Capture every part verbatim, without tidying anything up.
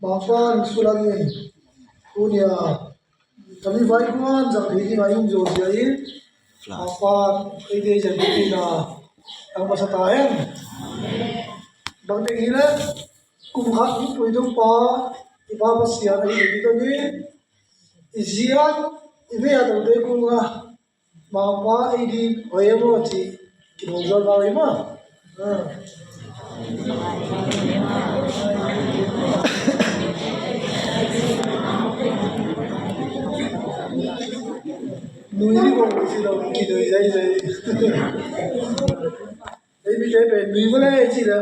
Mangpa in sulangin, tunia kami vaikuan zang thei dingah i um zawh zia in, Mangpa eite zan dingin a tang masa ta hen. Bang teng hi leh, kum khat hong pui dong pa, i Pa Pasian a hi ding hi tawh ni, i ziat, i vei a tawte kung a, Mangpa ei ding hoih em aw ci, kinawh zual vau ei maw. Ah. Nui ni bawng ci lo, kinui zaizai. Ei mite pen nui mawle ci le,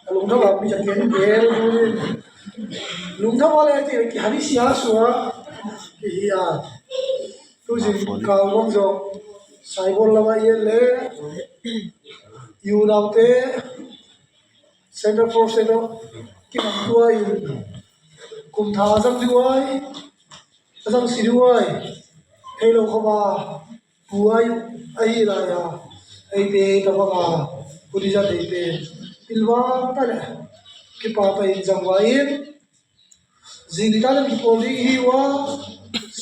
a lungtham a mi a gen gen. Lungtham mawle ci le, kihani sia sua. Kihi a. Tuzing kal bang zong Saibol lamah i en le, i unaute Center for State of kinam tua in kum tha a zang ding uai, a zang si ding uai, hei lo khawm a, pu ai ahi lai a, eite tabang a, pu dizat eite pilvang ta le, kipa ta in zang vai in, zing ni ta le kipawl ding hi ua,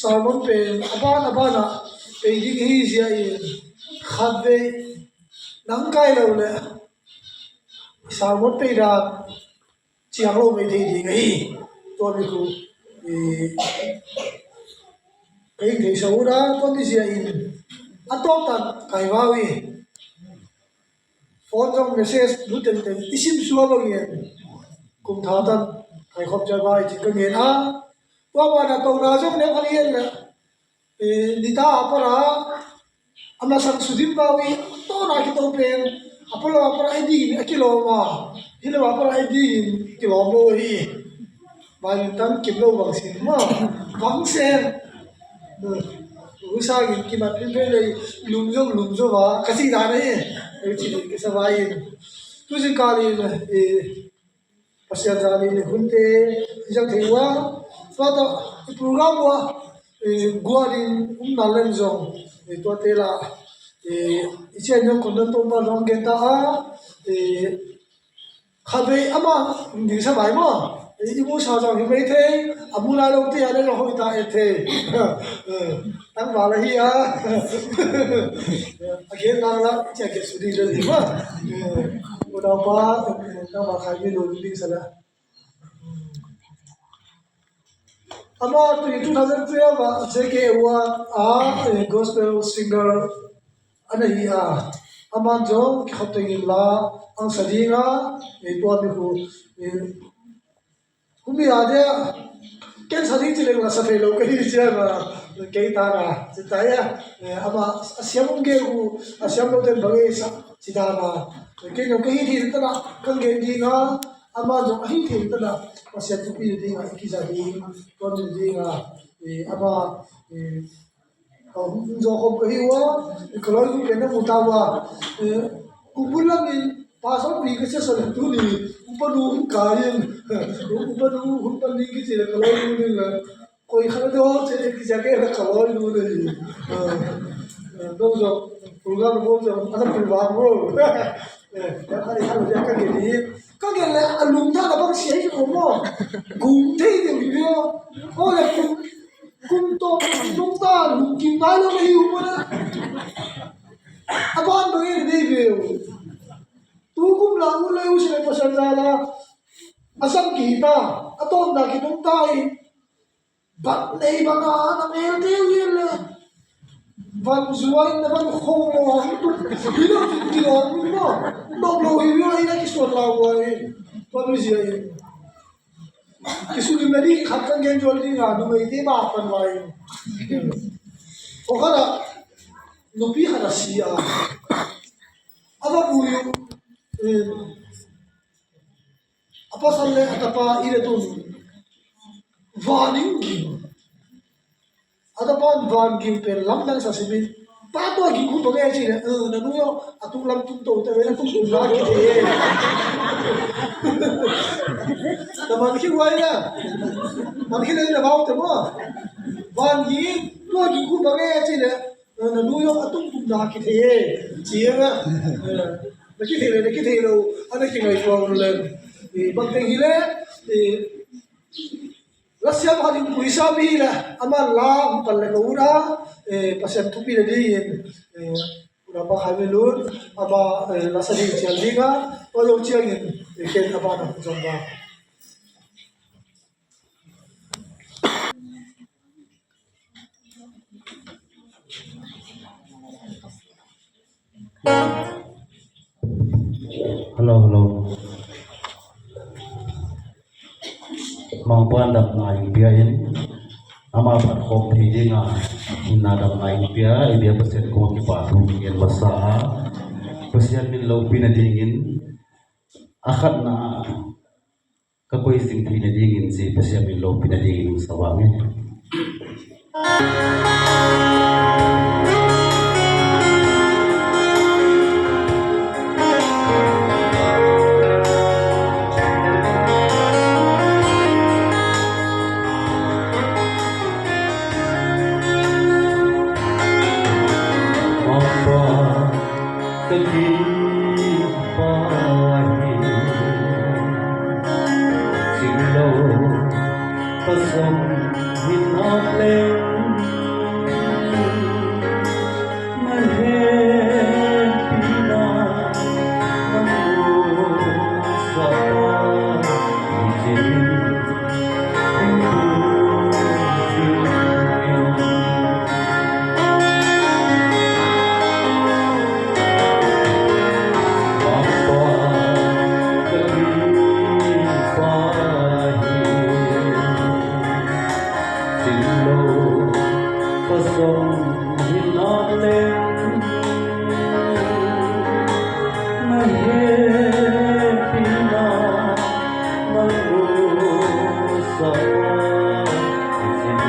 sermon pen a ban a ban a pei ding hi zia in, khat vei nang kai lo le sermon pei dan ciang lo mai thei ding ahi. Tua mi khu, eh, ka hing thei sa uh na, tua mi zia in a tawp tan kai vau hi. Phone zong message lu tengteng i sim sua bangin kum tha tan kai khop ciang vai ci ka ngen a. Tua bana tona zong ne ka lian le, eh, nita a para a masang sudim vau i, tona kito pen a palo a para i ding a kilawm a, hilo a para i ding kilawm lo hi. Vai in tam kim lo bang sin maw, bang sen. Usangin kimat pin pin lei, lum zong lum zo va ka si dan hi. Ei ci ding kisa vai in, tuzing kal in, eh, Pasian zan in hunte i zang thei ua, tua tawh i program ua, eh, guan in um na lem zong, eh, tuate la, eh, i cian zong kondon tawmpa zong gen ta a, eh, khat vei ama ding sa vai maw, eh, i mu sa zong hi mai thei, a mu lai lo ti a le zong hoih ta et thei. Eh, tangval ahi a. A gen nang la, i cian ke su ding le ding maw. Eh, unaupa, eh, tangval khai mi lo ding sa la. Ama tui two thousand twelve a J K Award a, eh, gospel singer a na hi a. Aman zong kikhop tengin la ang sa ding a, eh, tua mi khu, eh, humi a dia ken sa ding ci leng la sa thei lo ka hi ciang a, kei ta na ci ta ia, eh, ama a siam um ke khu, a siam lo ten bang ei sa ci ta na, kei zong ka hi thei ta na, kan gen ding a, ama zong a hi thei ta na, Pasian thupi ding a, i kiza ding, tuan ding a, eh, ama, eh, ka hong zaw khawm ka hi ua, ka lawinu pen na mu ta ua, eh, kumbul lamin pastor pi ka sia sa le tuni, upa nu hong kai in, upa nu hong pan ding kici le ka lawinu ding le, koi khat a dawh ci le kici a kei le ka lawinu ding. Eh, eh, dawh zaw, program dawh zaw, a na pil vang lo. Eh, ka ni khat lo ka gen hi. Ka gen le a lungtang a bang sia hi ko maw. Gung thei deuh hi maw. Aw le gung Kum tawh nungta lungkim nai lo na hi uh maw na. A ban bangin a nei ve uh. Tu kum la uh lei uh si le Pasian zala a sam kihita, a tawpna kinungta hi. Bat nei banga na melte uh hi le. Van zuai na van khong lo hang tu. Hi lo cin kilawm uh maw. Nop lo hi uh hi na kisuan la uh hi. Van uh zia hi. Kisulim na ding khat kan gen zual ding a, numeite bak pan vai. Khaw khat ah nupi khat a si a, a va vui uh, eh, a pasal le a tapa i le tun van in ging. A tapa in van ging pen lamdang sa simin, pa tua ging khu bang e ci le, eh, na nu yo, a tung lam tung to te ve, na tung tung na ki te. Na man khi wai na. Man khi le na bau te mo. Van ging, tua ging khu bang e ci le, eh, na nu yo, a tung tung na ki te. Ci e na. Eh, na ki te le, na ki te lo, a na ki ngai tua le. Eh, bang te hi le, eh, Siam khat in puisa mi le ama la hong kal le ka ut a, eh, Pasian thupi le dingin, eh, ut a pa Khai Mel Lun ama, eh, la sa ding cial ding a, tua lo ciangin, eh, ken a ban a zong ba. Hello, hello. Mangpan dam ngai pia in, ama pat khawm thei ding a, ina dam ngai pia, i bia Pasian kong kipa thu ngen masa a, Pasian min lopi na dingin, a khatna, ka koi zing theihna dingin ci Pasian min lopi na dingin sa vang e. Ka kipa hi, cing lo ka zong hi nak leng, na hehpihna na musak hi cin.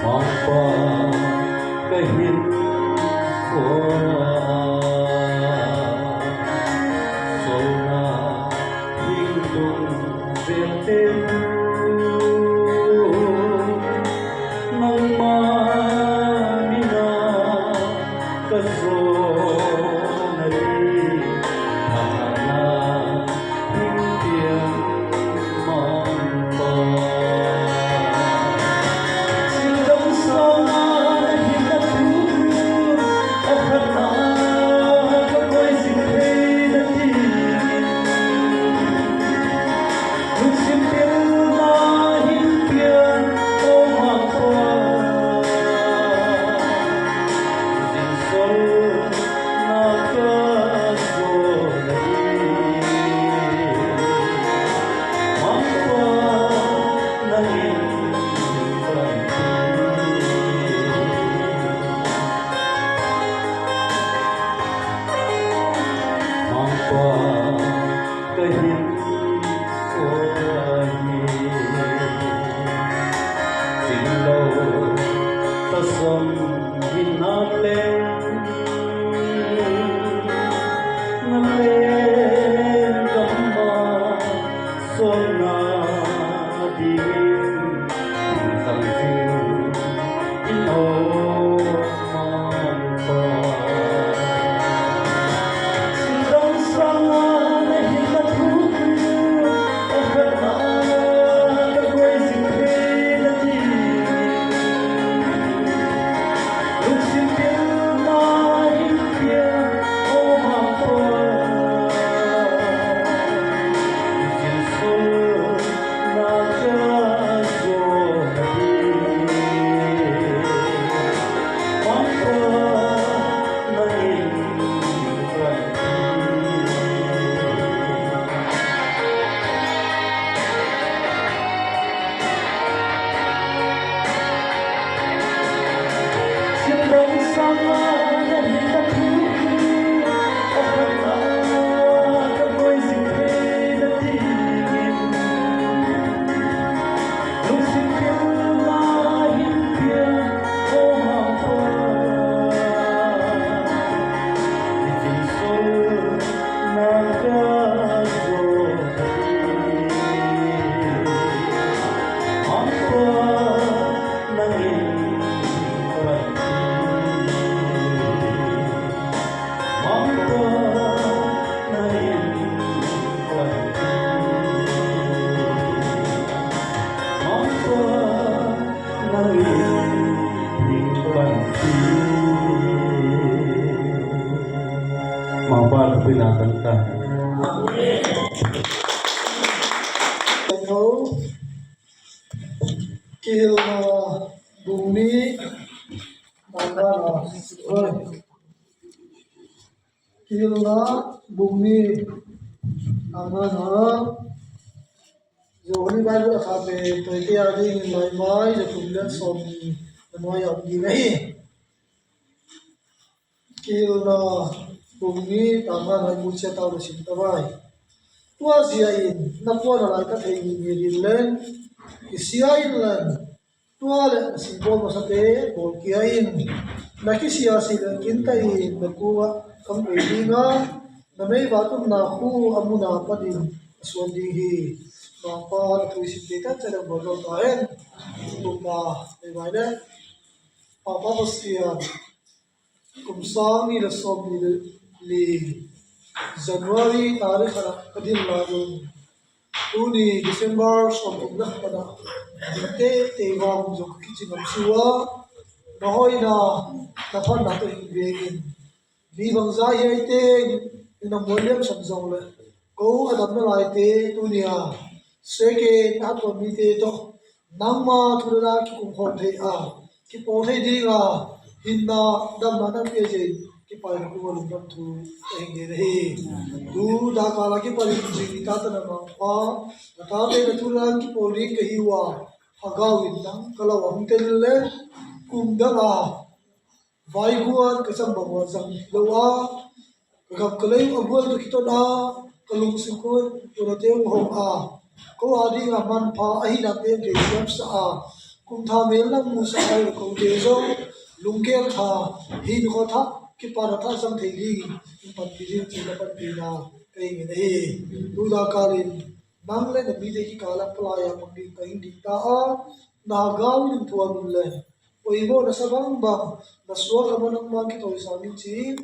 Mangpa ka hin khua, solna hing tung vialte, nangma mina ka zawn a ding, thana hing piang Mangpa. Cil dong sawm na hing a thu, a khatna ka koi zing thei na ding. Lungsim pilna hing piang, o Mangpa. Zingsolna ka zawn a ding, Mangpa nang in panpih. Mangpa ka hin khua hi, cing lo ka zong hi nak leng, na lenggam ah suanna ding in zang zing in aw. Mangpa na pina tangta. Kihilhna bung nih, tangta na. Kihilhna bung nih, tangta na. Johan i Bible a kha pen Toite a dingin laimai za thum le sawm na nuai a om ding ahi. Kihilhna bung nih, tangta na i mu cia tau le sim ta vai. Tua zia in na puan a laita thei in hi in len, kisia in len, tua le na singbawl masate bawlkhia in. Na kisia sih le kinta in na kungah kam pei ding a, na meiva tumna khu a muna panin a suan ding hi. Mangpa na thu i simte tan ciang bawlbawl ta hen. Tumpa meiva le Papa Pasian, kum sang nih le sawm nih le li January tarik khat ah ka din lai un, tuni December sawm thum le khat ah ding teitei vang zong ka kici ngam si uh a, na hoihna na phatna tawh hing vengin, mi bangza hiaite in na mual liam sam zong le ko a damna laite tuni a second a hatuan mite tawh nangma thu le la kikungkhawm thei a, kipawl thei ding a, hinna damna nang pia zia in kipai na kung a lungdam thu ka hing gen ahi. Tu dakal a kipanin zing i tata na Mangpa, na tate na thu le la kipawl ding ka hi uh a, Hagau in nang ka lo a hong tel in le kum dang a vaiguan ka cam bang uh a zang lo a, ka gam ka lei uh a gual tawh kiton a, ka lungsim khun tunate uh hong a, ko a ding a manpha ahi nate thei siamsa a, kum tha mel nang musa a, ko te zong lunggel tha, hinkhua tha, kipana tha zang thei ding in panpih ding cih na panpihna ka hing gen ahi. Tu dakal in nang le na mite kikal ah palai a pang ding ka hing ding ta a, na Hagau in thuan un le poimawh na sa bangbang, na suak a maw nangma kitawisang ding ci-in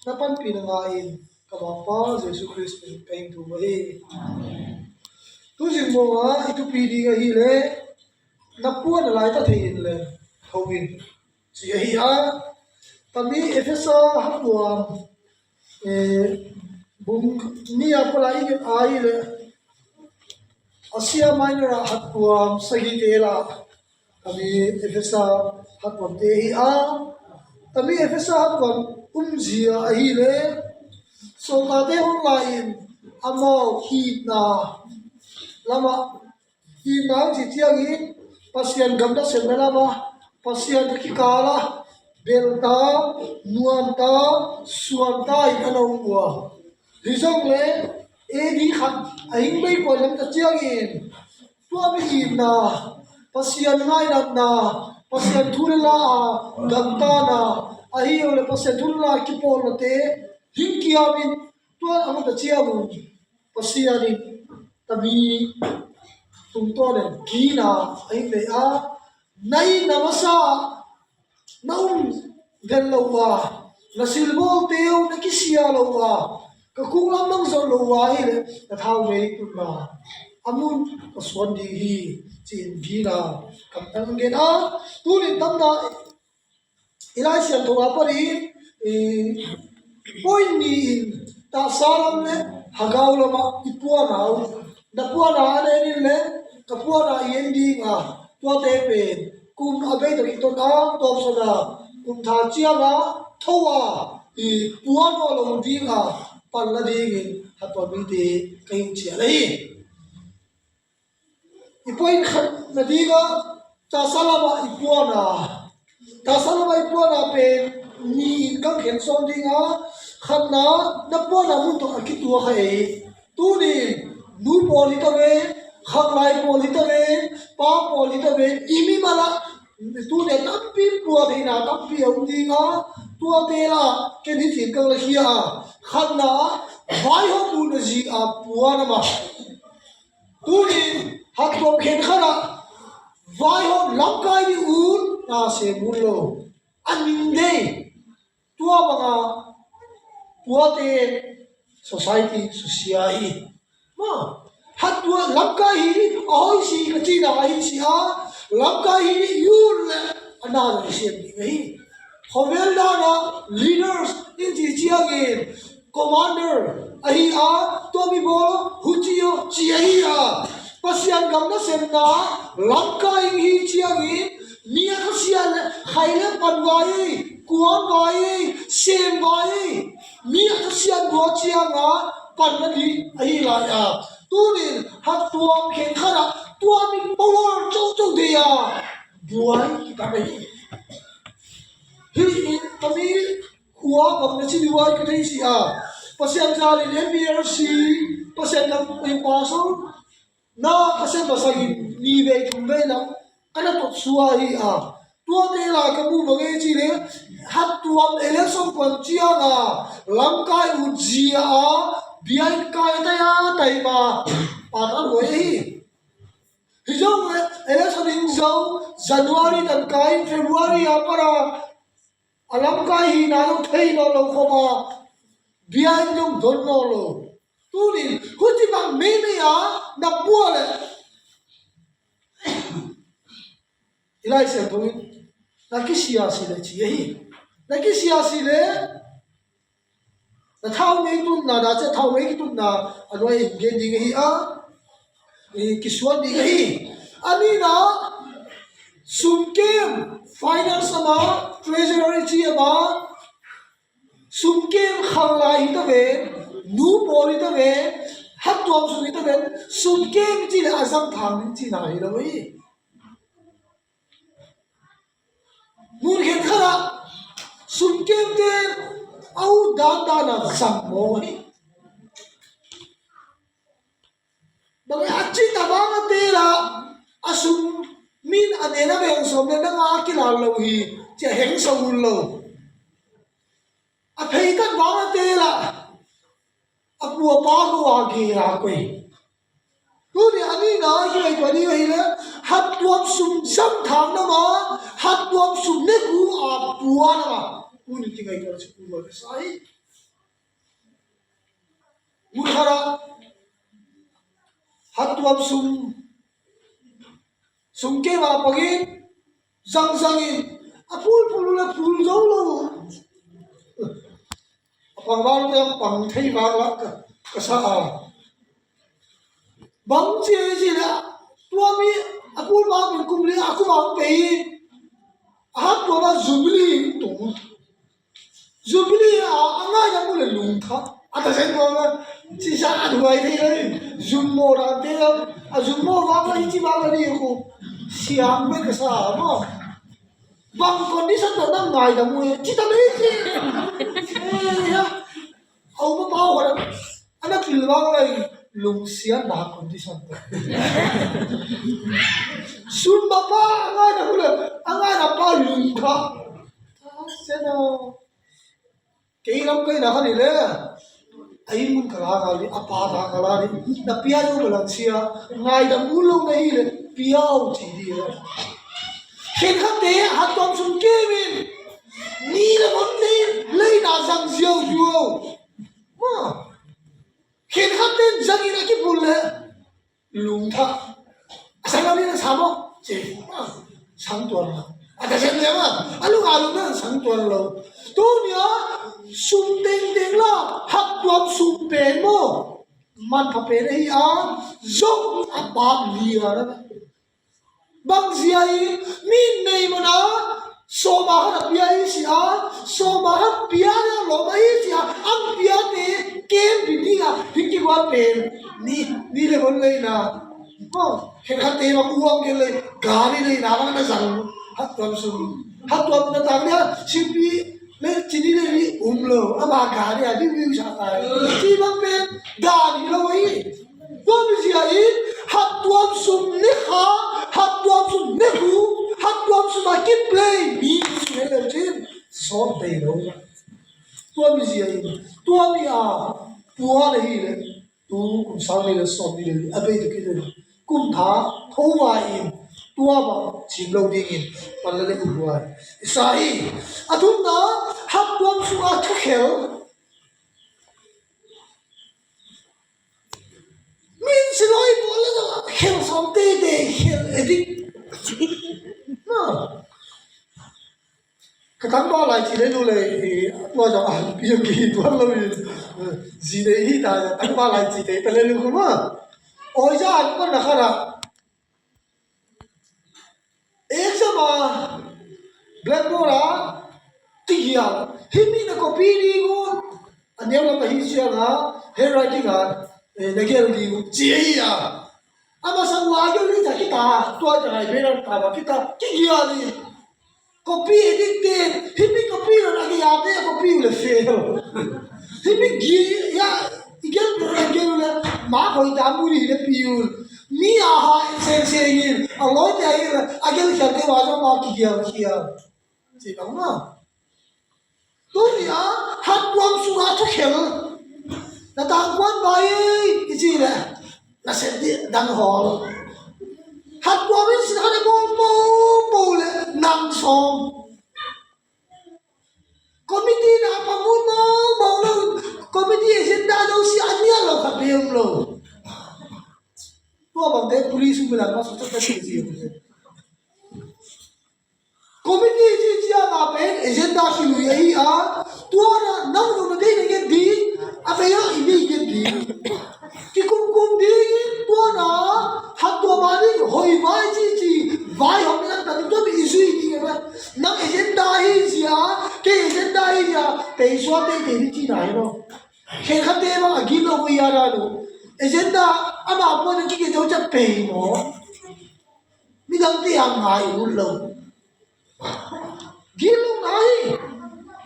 na panpih na ngai in ka Mangpa Jesu Khrist min ka hing thum ahi. Tu zing mawng a i thupi ding ahih leh na puan a laita thei in le tho in ci ahi a, tami Efesa hatuam, eh, bung nih a pala i gen a ahih leh Asia Minor ah hatuam sagihte lah tami Efesa hatuamte hi a, tami Efesa hatuam umzia ahih leh sawltate hong lai-in amau itna lamah itna hong cih ciangin Pasian gam nasepna lamah Pasian kikal ah belta, nuamta, suamta in a na um uh a, hi zong le A D khat a hing bei kuan lam ta ciangin tua mi itna, Pasian ngainatna, Pasian thu le la a gamtana ahi uh le Pasian thu le la kipawlnate hing kiamin tua a hong ta ciang un Pasian in tami tungtawn in gina a hing nei a, na itna masa na um den lo uh a, na silbawlte uh na kisia lo uh a, ka kung lam mang zot lo uh a ahih leh na thaumei tunna a mun ka suan ding hi ci-in gina kamtang gen a, tunin tamna i Lai Siangtho a panin, eh, point ni in tahsa lam le Hagau lamah i puana uh, na puana a na en in le ka puana i en ding a, tuate pen kum a bei tawh kiton a tawpsawna kum tha cianga tho a i puan aw lo dinga panla dingin hatuan mite ka hing cial ahi. I point khat na dingah tahsa lamah i puana, tahsa lamah i puana pen Ni in kan khen sawn ding a, khatna na puana mun tawh a kituak kha ei. Tunin nu pawl hi ta ve, khanglai pawl hi ta ve, pa pawl hi ta ve, i mimal ah tuni a tampi pua theihna tampi a um ding a, tuate lah ken hi cin kang la khia a, khatna vaihawm duhna zi a puan a mah. Tunin hattuam khen khat ah vaihawm lamkai ding un na sem un lo. A ning dei tua banga puate society susia hi. Ma, hattuam lamkai hi a hoih si ka cina ahi si a, lamkai hi un le a na lo siam ding ahi. Khovel dana leaders in ci ciangin commander ahi a, tua mi bawl huci aw ci ahi a, Pasian gam nasemna lamkai hi ciangin mi a khasiat le khai le pan vai ei, kuan vai ei, sem vai ei, mi a khasiat dua cianga panna ding ahi lai a. Tunin hattuam khen khat ah tua mi power coco dei a buai kitam ahi. Hi in kami khua bang na ci duai ka thei si a, Pasian zalin M B R C, Pasian lam in pasal na ka sem masakin ni vei thum vei lam ka na tot sua hi a. Tuate la ka mu bang e ci le, hattuam election kuan cianga lamkai utzia a biain kai taya taima pata huai hi. Hi zong election in zo January tan kai February a para a lamkai hina zong thei nawn lo khop a, biain zong don nawn lo. Tunin huci bang meimei a na pua le i Lai Siangtho in na kisia si le ci ahi. Na kisia si le na thau mei tunna, na cia thau mei kitunna a nuai in gen ding ahi a, i kisuan ding ahi. A nina sumkem, finance ama, treasurer ci ama, sumkem khanglai hi ta ve, nu pawl hi ta ve, hattuam sum hi ta ve, sumkem ci le a zang thang ding cina hi lo hi. Mun khen khat ah sumkemte a ut dandan a zang mawk hi. Bang a cih ta vang a teel ah a sum min a nen a veng sawm le nang a kilal lo hi ci a heng sa un lo. A pheitat vang a teel ah a pu a pa ko a gel a koih. Tuni a nihna a hi ahi tua ding ahile hattuam sum zang thang nama, hattuam sum nek uh a puan ama tuni kingai tua ci pu lua ka sa hi. Mun khat ah hattuam sum sumkem a pangin zangzangin a phulphul uh le phul zo lo. A pang vang te a pang thei vang lah ka, ka sa a. Bang ci ei ci le tua mi a phul vang min kum li a kum vang pei a hat tua vang zubili tung. Zubili a, a ngai na mu le lungtha. A ta sen mo ma ci sa a duai thei le zum mo dan te a zum mo vang la hi ci vang la ni ku siam be ka sa mo. Bang condition ta nang ngai na mu ci ta le ci. Eh ya. Au ma pau ka. Ana pil vang la lungsian na condition ta. Sum ba pa ngai na mu le a ngai na pa lungtha. Sen o. Kei lam kei na khan hi le a inn mun ka la ngal hi, a pa ta ka la hi, na pia zo ma lang sia ngaidam mun lo na hi le pia o ci di le. Khen khat te hattuam sum kemin ni le mon nei lei na zang ziau ziau. Ma khen khat ten zangin a kipul le lungtha. A sang lo ni na sa maw ci. Sang tuan lo. A ta sem le ma a lung a lung na sang tuan lo. Tunia sum tengteng la hattuam sum pen maw manpha pen ahi a zong a pam lia na. Bang zia hi mi nei mana sawma khat a pia hi si a, sawma khat pia na lawm ahi si a, ang piate kem bi ding a hi kigual pen ni ni le hon leina. Khen khat te bang uang gen lei gari leina bang na zang hattuam sum hattuam na tang nia sipi Pen cini le ni um lo, ama gari a viu viu sa tai. Ci bang pen dan hi lo hi. Tua mi zia in hattuam sum ne kha, hattuam sum ne hu, hattuam sum a kiplay mi sum ne lo cin sawm tei lo. Tua mi zia in tua mi a puan ahi le. Tu kum sang ni le sawm ni le a bei tu kit le kum tha tho vai in tua bang cim lo dingin pan le le kum vai. Isa hi a thumna hattuam sung a thukhel. Min siloi pawl le zong khel sawm teitei khel edik. Ka tangba lai ci le lu le i tua zong a piang ki tuan lo i zi le hi ta tangba lai ci te ta le lu kuma. Oi za an pan na khara. Exam a blackboard a tigial himi na copy ni gu. A neu lam a hi siang a handwriting a na gel ni gu ci a hi a. A masa ua gel ni ta kita tua ta lai bena ta ba kita kigial ni. Copy edik te, himi copy lo na ki ya te copy le fail. Himi gi ya igel le igel le ma koi ta mu ni le piu. Mi a ha seng seng in a loi te a igel a gel khial te wa zo ma kigial khial. Si bang ma. Tuni a hattuam sunga thukhel na tangkuan bai i ci le na sep dih dang hawl. Hattuam in sin hane bawl bawl bawl le nang sawm. Committee na pamun bawl bawl lo committee agenda lo si a nia lo kha bem lo. Tua bang te police mi la ma so ta ta si. Committee ci ciang a pen agenda kilui ahi a tuana nang nung na dei na ngen ding a bei a i dei ngen ding. Kikumkum ding in tuana hattuam a ding hoi vai ci ci vai hong nang ta ding tuan i zui ding a nang agenda hi zia kei agenda hi zia pei sua tei tei ni ci na hi lo. Khen kha te bang a gin lo ui a na lo agenda ama puan a kike deu ca pei maw. Midangte a ngai ut lo. Gil lo ngai.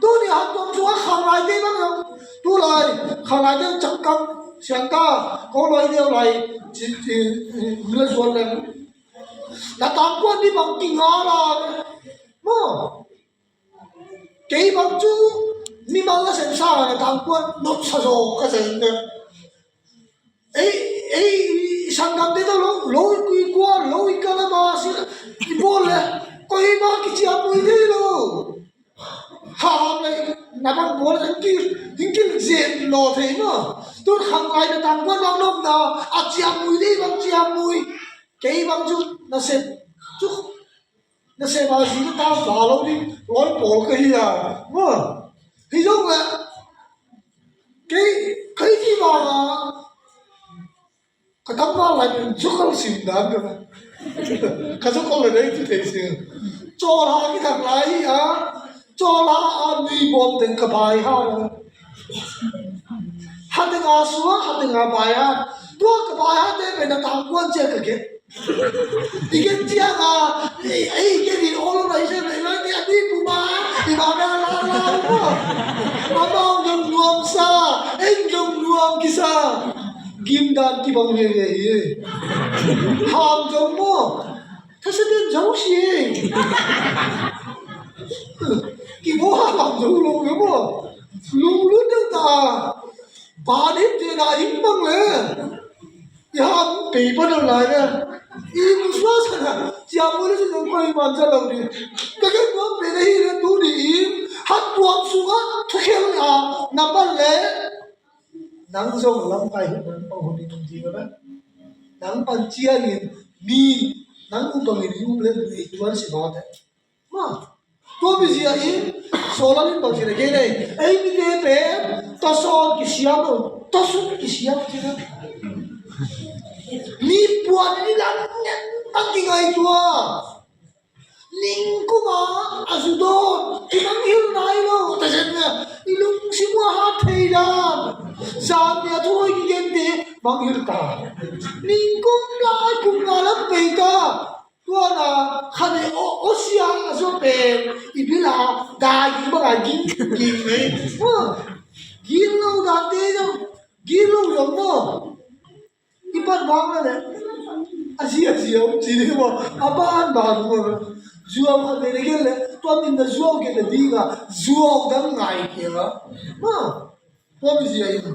Tuni a tuam sung a khanglai te bang lo. Tu lai khanglai te cakang siang ta ko lai deu lai ci ci la zuan leng. Na tangkuan ni bang kinga la. Mo. Kei bang cu mimal la sem sa na tangkuan nop sa zo ka zeng ne. Ei ei i sanggamte tawh lo lo i kuikua lo i kalama si i bawl le koima kiciammui thei lo. Haham le na bang bawl le hingkil hingkil zet law thei maw? Tun khanglai na tangkuan bang lawmna a ciammui thei bang ciammui. Kei bang cu nasep cu nasem a zi ka tang fa lo ding lawi pawl ka hi a. Maw hi zong le kei kei ci bang a ka tangval lai pen zukal sim dan ka na. Ka zukal lai dei tu thei sim. Cawlha kithak lai hi a. Cawlha a nui bawm teng ka bai ha. Ha teng a sua ha teng a bai ha. Tua ka bai ha te pen a tangkuan cia ka gen. I gen ciang a i gen in all organization i lai ni a ni puma i ba na la la. Amau dong nuam sa. Ei dong nuam kisa. Gimdan kibang ve ve hi. Ham zong maw? Thasa den zo si. Kibo ham zo lo ve maw? Lunglut deuh ta. Ba den te na ing bang le. I ham pei pa deuh lai ve. I musua sana cia mo le si zong koi man sa lo ni. Ka gen nuam pe na hi le tu ni in. Hat tuam sunga thukhel a na man le. Nang zong lamkai hun nang pang hun in um ding a na. Nang pan ciangin mi nang um bangin i um le i tuan si mawte. Ma tua mizia in Sawlal in bang ci na kei nei ei mite pen tasawn kisiam lo tasun kisiam ci na. Mi puan in i lam ngen bang kingaihtuah. Ningkuma a zu dawn i mangngilh nai lo ta zen le i lungsim uh a hat thei dan. Zan nia thu hoi kigente mangngilh ta. Ningkum lai kum nga lam pei ta. Tuana khan ei aw aw sia a zuak pen i bil a gai ging bang a ging ging ni. Ging lo dante zong, ging lo zong maw. I pan bang le a zia zia um ci ni maw. A ban ban maw. Zuau khat ve le gen le tua min na zuau gen le ding a zuau dang ngai kei a. Maw. Tua mizia in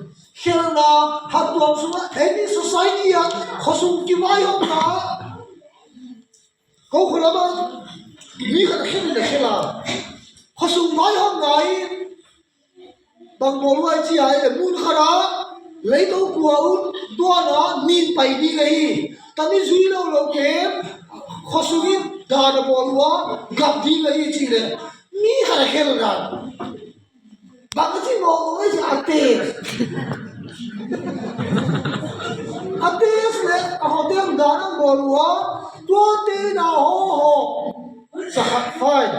khelhna hattuam sungah any society ah khuasung kivaihawmna ko khualamah mi khat a khelh in a khelh a khuasung vaihawmna in bang bawl huai ci a i le mun khat ah leito kua un tuana nin pai ding ahi. Tami zui lo lo kem khuasung in dan a bawl hua gap ding ahi ci le mi khat a khelh dan. Bang a ci mawk mawk a ci a tes. A tes le a hotel dan ang bawl uh a tua te na ho ho. Sakhat fine.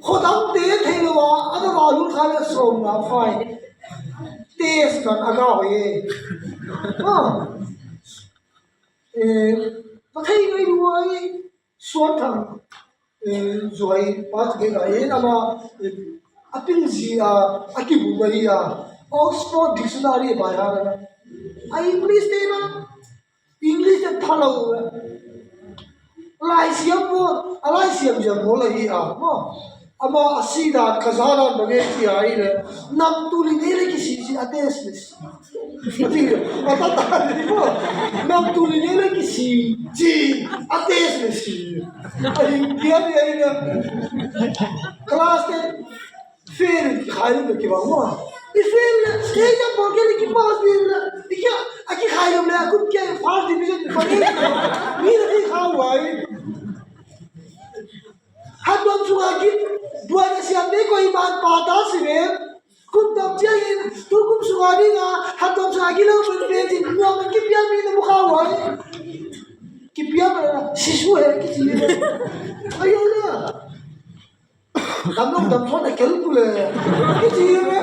Khodang te thei lo a a na ma lul kha le sawm na fine. Tes kan a ga hoi e. Ha. Eh, ka thei ngai duai. Suan Thang, eh, zuai pa ti kei lai in ama, eh, a pil zi a, a kibu mai a, Oxford Dictionary by heart a, a English te na, English te pha lo a. Lai siam bo, a lai siam ziam bo la hi a, mo. Ama a si dan ka za dan bang e ci a i le nam tu li ne le kisi ci a tes le si. A ta ta ni mo. Nam tu li ne le kisi ci a tes le si. A hing kia ni a i le. Class ten fail ki khai le ki bang mo. I fail le, e ya bo ke le ki pass ni le. I kia, a ki khai le a kum kia first division ki pa ni. Ni le ki khai wai. Hattuam sungah gil buai na siam dei koi man pa ta si ve. Kum tam ciangin tu kum sungah dingah hattuam sungah gil lo pen pen cin nuam in kipial mi na mu kha uai. Kipial mi na sisu he kici ve. Ayo na. Dam lo dam thon a kel ku le. Kici ve.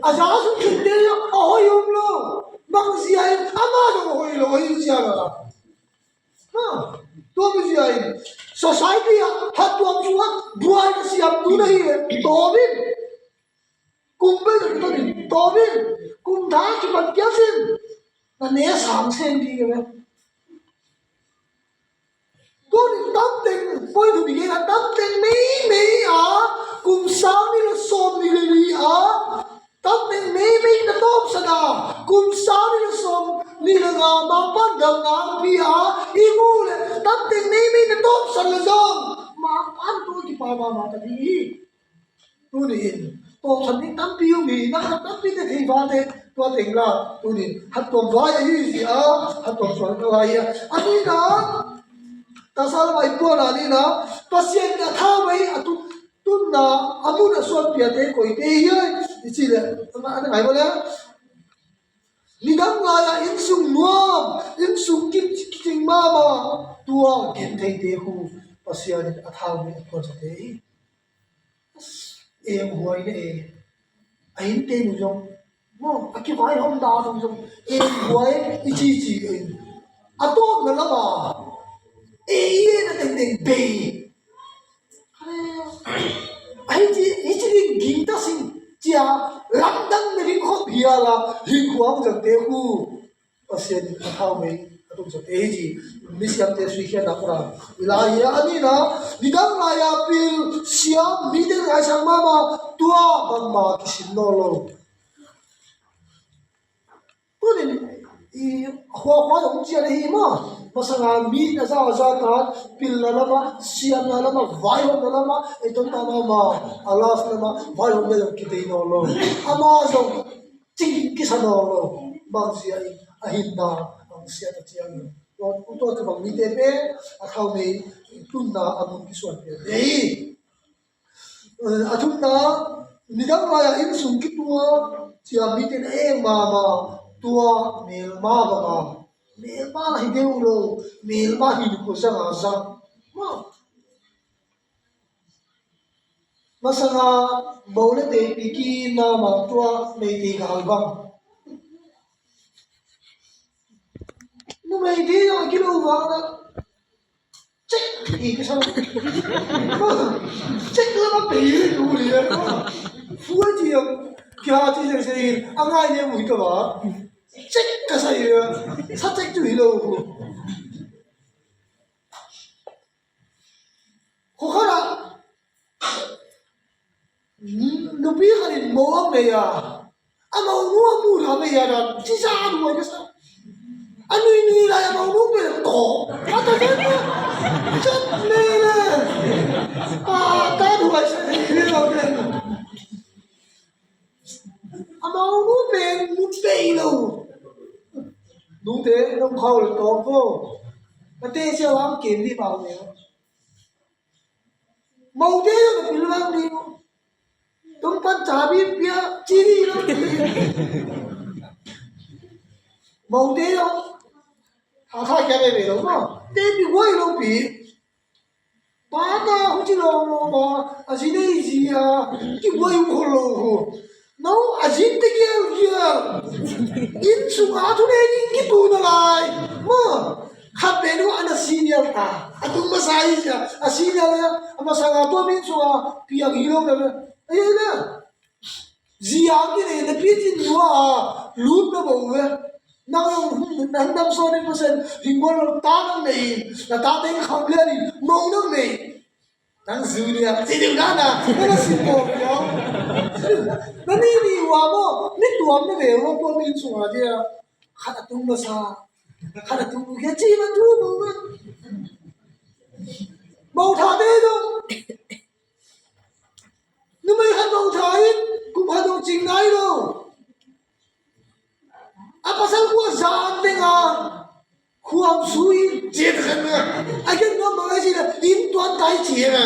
A za sung cin dei a hoi um lo. Bang zia in ama zong hoi lo hoi zia la. Ha, tua mizia in society ah hattuam sungah buai na siam tu na hi le tawm in. Kum pen na tawm in tawm in. Kum tha kipan kia sin na ne sang sen ding e. Tunin tamteng poi thu bigena tamteng meimei a kum sang ni le sawm ni le li a Tamteng meimei na tawpsan a, kum sang ni le sawm ni le nga Mangpan dam nangpi a i mu le tamteng meimei na tawpsan le zong Mangpan tua kipa mahmah ta ding hi. Tuni in tawpsan ding tampi um hi, na khat tampi te thei vate tua teng la tuni in hattuam vai ahi zia, hattuam suan ka lai a. A nina, tasa lam a i puan a nina, Pasian in a thaumei a tu tunna a mun a suanpiate koite hi ai i cih leh a na ngai maw le? Nidang lai-ah innsung nuam, innsung kicing mahmah tua gentheite hu Pasian in a thaumei a thuansate hi. Em huai na e. A innte nu zong maw, a kivaihawm dan uh zong em huai i cici in a tawpna lama e i e na tengteng bei. Ahi ci, hi ci ding ging ta sing cia lamdang na ding khop hi a la hi kuang zangte khu Pasian in a thaumei a tumsate hi ci. Misiamte suikhiatna kura i lai hi a, a nina nidang lai-a pil siam mite ngaisang mahmah tua bangmah kisin nawn lo. Tunin i huahua zong cian ahi maw? Masanga mi na za a za tan pilna lama, siamna lama, vaihawmna lama ei tonta mama, a las lama vaihawmna zong kitei nawn lo. Ama zong cing kisa nawn lo. Bangzia in a hinna bangzia ta ciangin tua tua tabang mite pen a thaumei tunna a mun kisuan pian hi. A thumna, nidang lai-ah innsung kitua cia mite na eng mama tua melma banga melma la hi deuh lo, melma hi ni kua zanga zang. Masanga bo le teipi ki mama tua meitei gal bang. Numei dei a kilo vang na Cek i ka sa. Cek la ma pe i tu ni. Fu a ci a kia ci se se a ngai ne mu hi ka ba. Cek ka sa i. Sa cek tu hi lo. Ko kha la. Nupi khat in mo a mei a, a monu a mu a mei a dan ci sa a duai ka sa. A nui nui lai a monu mei a ko a ta zen a chat mei le. A ta duai sa ni ni lo zen. A monu pen mu pei lo. Nute nong khau le tawng ko. A te sia wang kem di pau ne. Mote zong a pil vang ding. Tung pan cabi pia ci ding lo. Mote zong a kha kia veve lo maw. Te pi guai lo pi. Pa ta hu ci lo lo ma a zi nei zi a ki guai hu lo hu. No, a zin te gial gial. Inn sung a thu ne ding ki tu na lai. Ma, khat pen uh a na senior ta. A tung masa hi sia. A senior le, a masa nga tua min sung a piang hi lo na le. Ei, ei le. Zi a ki ne, na pi tin nua a, lut na bo ve. Nang, nang dam so ni percent, hing bol ta nang nei, na ta teng kham le ni, mo nang nei. Nang zu ni a, ci ding na na, na na sin ko ni a. Na ni ni wa mo, ni tuam na ve wa ko min sung a dia. Khat a tung masa, khat a tung kia ci ma tu mo ma. Mo tha te dong. Numei khat mo tha in, kum khat dong cing nai lo. A pasal kua zan ding a. Khuam sui, cin khan a. A gen nuam bang a ci le, in tuan tai ci a.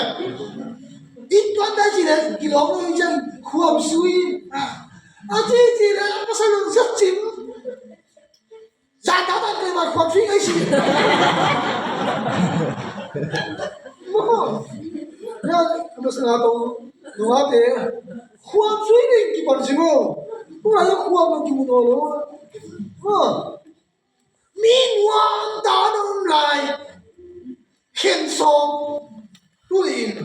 In tuan tai ci le, kilawm lo i ciang, khuam sui. A ci ci le, a pasal lo zat cin. Zan ta tan kai ma khuam sui ngai si. Mo. Ya, a pasal lo, nua te. Khuam sui ni ki pan si mo. Mo la khuam lo ki mu no lo. Mo. Mi nuam ta na um lai. Khen sawm. Tu in.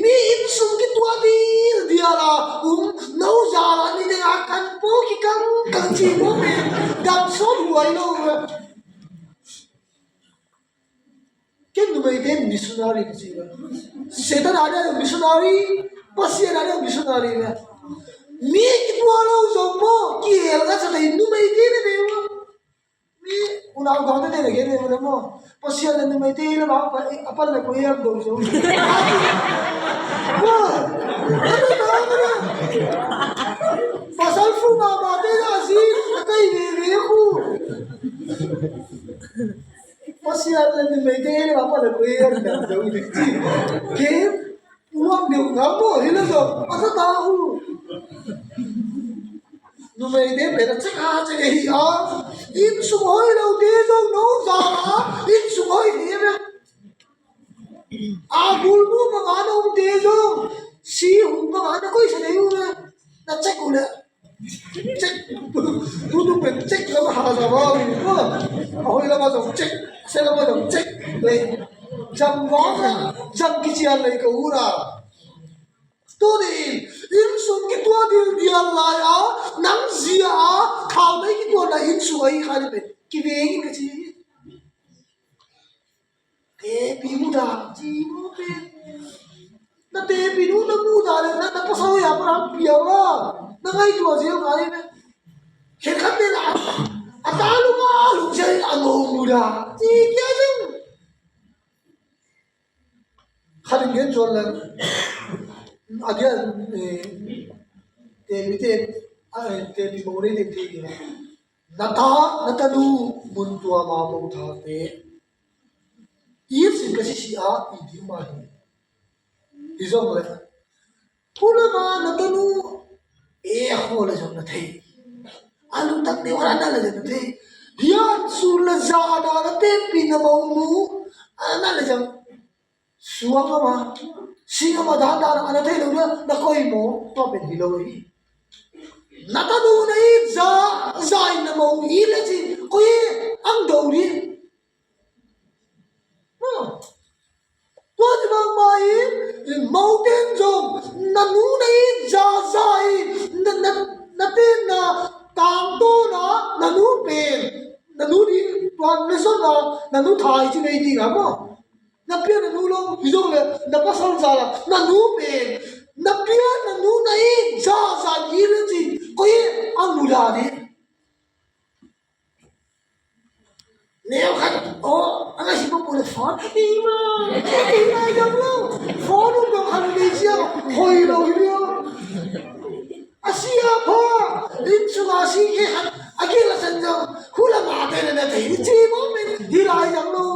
Mi inn sung kituah dil dial a um no za la ni ding a kan po kikang kang ci mo me. Dam sawt huai lo. Ken numeite missionary ka ci ve. Satan a dia missionary, Pasian a dia missionary ve. Mi kituah lo zong maw, kihel ka sa tei numeite ne ve maw. Mi unau gawte ne ve gen ve maw. Pasian le numeite le maw, a pan le ko yam do zo. Maw. Pasal fu ma ma te na si, a kai ve ve ku. Pasian le numeite le a pan le ko yam do zo. Ke uang deuh ngam maw, hi lo zong a sa ta uh. Numeite pen a cek a cek a hi a. Inn sung hoih lote zong no za a, inn sung hoih hi a. A gul mu bang a na umte zong si hum bang a na koih sa dei uh le. Na cek uh le. Cek. Tutu pen cek lam a haza vang in ko. A hoih lam a zong cek. A se lam a zong cek. Lei. Zam vang a. Zam kician lei ka ura. Tuni in, inn sung kituah dil dial lai a, nang zia a, thau nei kituah na inn sung a hi kha ni pen. Kiveng in ka ci. Tepi muda, ci mu pen. Na tepi nu na muda le, na, na pasal ya pa ram piang a. Na ngai tua zia ngai pen. Khen khat pen a. A ta lu ma lu zia a ngau muda. Ci kia zong. Khat in gen cuan le, a dia, eh, tepi te, eh, tepi mo rei te te na ta, na tanu mun tua ma mo tha te. I sin ka si si a, i di ma hi. I zong le. Pula ma na tanu, e a ho le zong na thei. A lu tak ne wa na le zong na thei. Hian su la za na na tepi na mo mu, a na le zong. Suang a ma, sing a ma dan dan a na thei lo na, na koi mo, tua pen hi lo hi. Na tanu na it za, za in na mo it le ci, koi ang do di. Tua ci bangmah in, moten zong na nu na it zaza in, na, na, na tenna tangtawna na nu pen, na nu ding tuan na sonna na nu thai ci nei ding a maw? Na pia na nu lo hi zong le na pasal zala na nu pen, na pia na nu na it zaza in it le cin koi a mudah ding. Neu khat aw a ngaihsut pah pah le phone, ei ma, ei ma, ei dam lo. Phone um dong khat nei sia, hoi lo hi lo. A sia pha, inn sunga si khe khat a gil a san zong, hula ma te na na thei ci bawm in hi lai dam lo.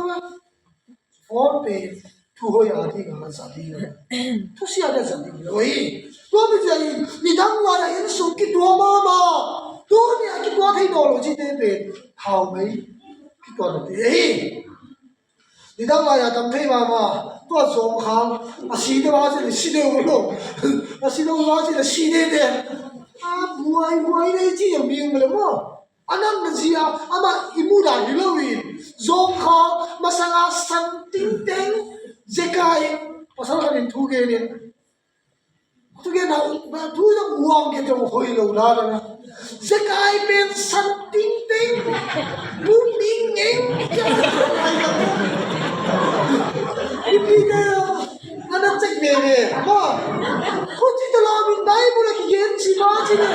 Phone pen thu hoi a ding a zat ding, thusia ding a zat ding lo hi. Tua mi cia in nidang lai-a inn sung kituak mahmah, tuni a kituak thei nawn lo cite pen thaumei kituak na te hi. Nidang lai-a dam thei mahmah, tua zawngkhal a si deuh a ci le si deuh lo, a si deuh a ci le si deuh deuh. A buai buai deuh ci a ming le maw? A natna zia amah i mudah hi loin, zawngkhal masanga san tingteng zekai, pasal khat in thu gen in, thu gen a, thu zong uang gen zong hoi lo la la na. Zekai pen san tingteng, bu ming ngeng. Ipi te a na cek veve maw? Huci ta la min Bible a kigen ci ma ci le,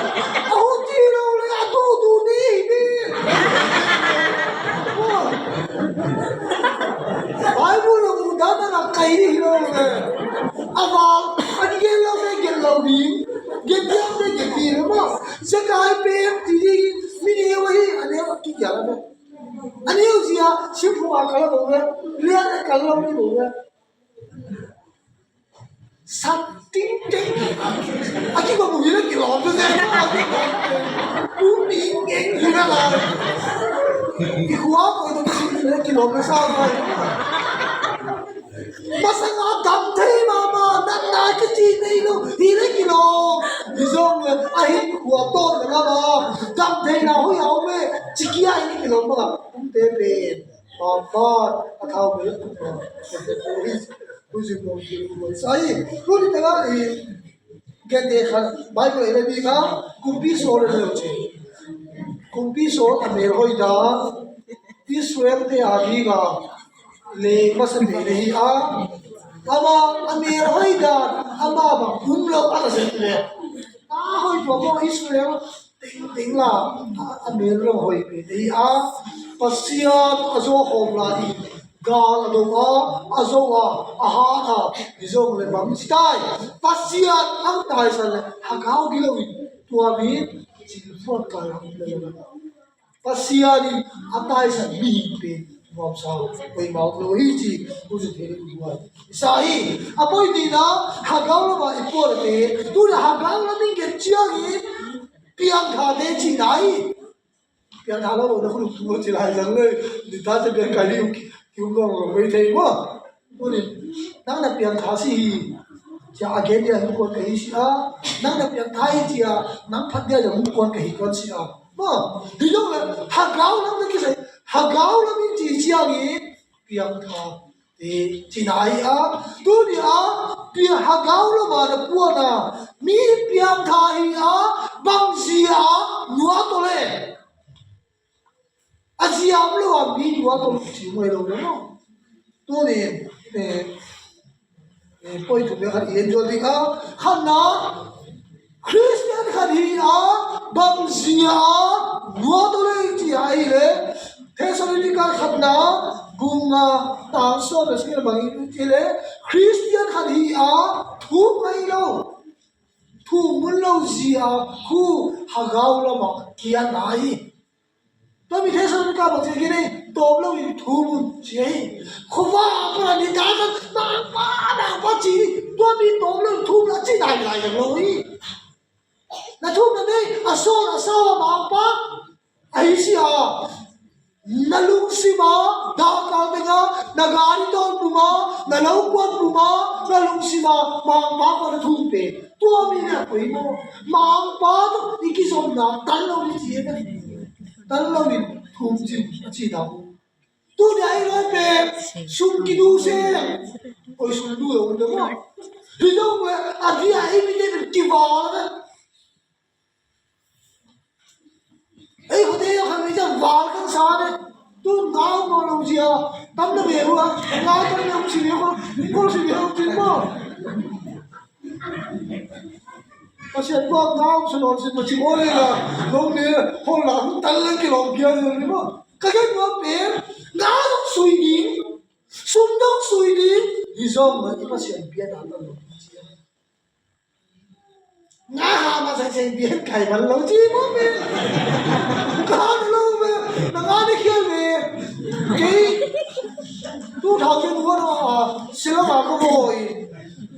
a huci lo le a duhduh ni hi ve. Bible a muh dan a kai hi lo le, a val a kigen lo le, gen lo ding, gen diam le gen ding maw? Zekai pen ti ding, mi neu hi, a neu a kigial a ve. A neu zia sim phung a kal lo ve, lian a kal lo ni lo ve. San tingteng a kibang uh hi na kilawm tua zen. Pu mi ngeng hi na lai. I khua koi tua si hi na kilawm na sa mai. Masanga dam thei mahmah, natna kici nei lo hi na kilawm. Hi zong le a hi khua tawn na lama dam theina hoi a om e, ci kia hi na kilawm bang a um te pen. Pampan a thau mei a tuk lo. Tuzing lo, tuzing lo. Sai, tuni tengah i gente khat Bible ei le bik a, kumpi Saul ei le lo ci. Kumpi Saul a mel hoih dan Israel te a ding a le masa mel hi a. Ama a mel hoih dan ama bang um lo a la zet le. A hoih tua maw Israel tengteng la a mel lo hoih pen hi a, Pasian a zo khawm lai in gal a do a, a zo a, a hat a, hi zong le bang ci tai. Pasian ang taisan le hagau gilo in tua mi cil fuat kai hang le. Pasian in a taisan mihing pen nuamsa koimah om lo hi ci, tu zin thei ding duai. Isa hi, a poi nihna, hagau lama i puan a te, tuna hagau lam in gen ciangin, piangthate cihna hi. Piangtha lo lo na khuluk tu ci lai zang le, nita ci piang kai ding ki um lo lo mei thei maw. Tunin, nang na piangtha si hi, cia a gen dia hong kuan ka hi si a, nang na piangtha hi cia, nang phat dia hong kuan ka hi kuan si a. Maw, hi lo le, hagau lam na kisai, hagau lam in ci ciangin, piangtha. Ti, cina hi a, tuni a, pia hagau lama na puana, mi piangtha hi a, bangzia, nuatole. A ziam lo a mi nuatole ci mai lo le no. Tuni, eh, eh, poi tu me khat i en zual ding a, khatna, Khristian khat hi a, bangzia a nuatole ci a hi le, Thessalonika khatna, bung nga, tang sawm le sawm bang hi le, Khristian khat hi a, thum ngai lo, thum mun lo zia, khu hagau lama kiatna hi. Tua mi Thessalonika bang ci kei ni, tawm lo in thum un ci hi. Khuava a pura ni ta kan mangpa, mangpa ci hi. Tua mi tawm lo in thum la ci dai lai lo hi. Na thum na nei, a sawn a sau a mangpa. Ahi si a. Na lungsim a, dakal teng a, na gari tawn pum a, na lo kuan pum a, na lungsim a, mangpa kua na thum pe. Tua mi na koi maw. Mangpa tawh i kizomna tan lo mi ci hi. Tan lo in thum cin a ci dau. Tuni a i lai pen sum kidu se. Oi, sum du lo un deuh maw. Hi dong ve, a dia i mi te pen kival ve. Ei, khute yo khan mi jang val kan sa ne. Tu ngau mo lo zia. Tam na ve hua. Ngau tam na si ve hua. Ngau si ve hua, si ve hua. Pasian kuak ngau sa lo si, Pasian kuak le la. Lo ne, hol la, tan lang ki lo kia zia ni mo. Ka gen wa pen. Ngau dong sui ding. Sum dong sui ding. Hi zong ma i Pasian bia na ta lo. Nga ha ma sai sai bian kai man lo ci mo me. Ka lo me. Na nga ni khial me. Kei two thousand one a sila ma ko boy.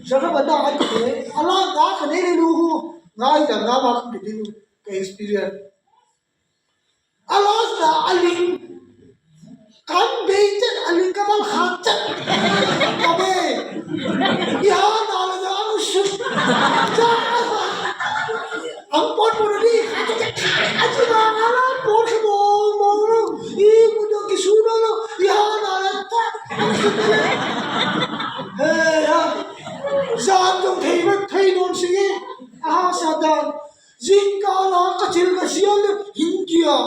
Sa ka banda ai ke. Ala nga ka ne le lu hu. Nga i ja nga ma ka ke din ka experience. A last na a ling kan bei ciat, a ling ka mal khak ciat. Ka bei. I ha na la na ang sut. Ca ang pon pon di. A ci na nga la pon sa mo mo lo. I mu do ki su na lo. I ha na la ta ang sut. He ha. Zan dong thei vat thei non si nge. A ha sa dan. Zingkal a ka cil ka sial le hing kia.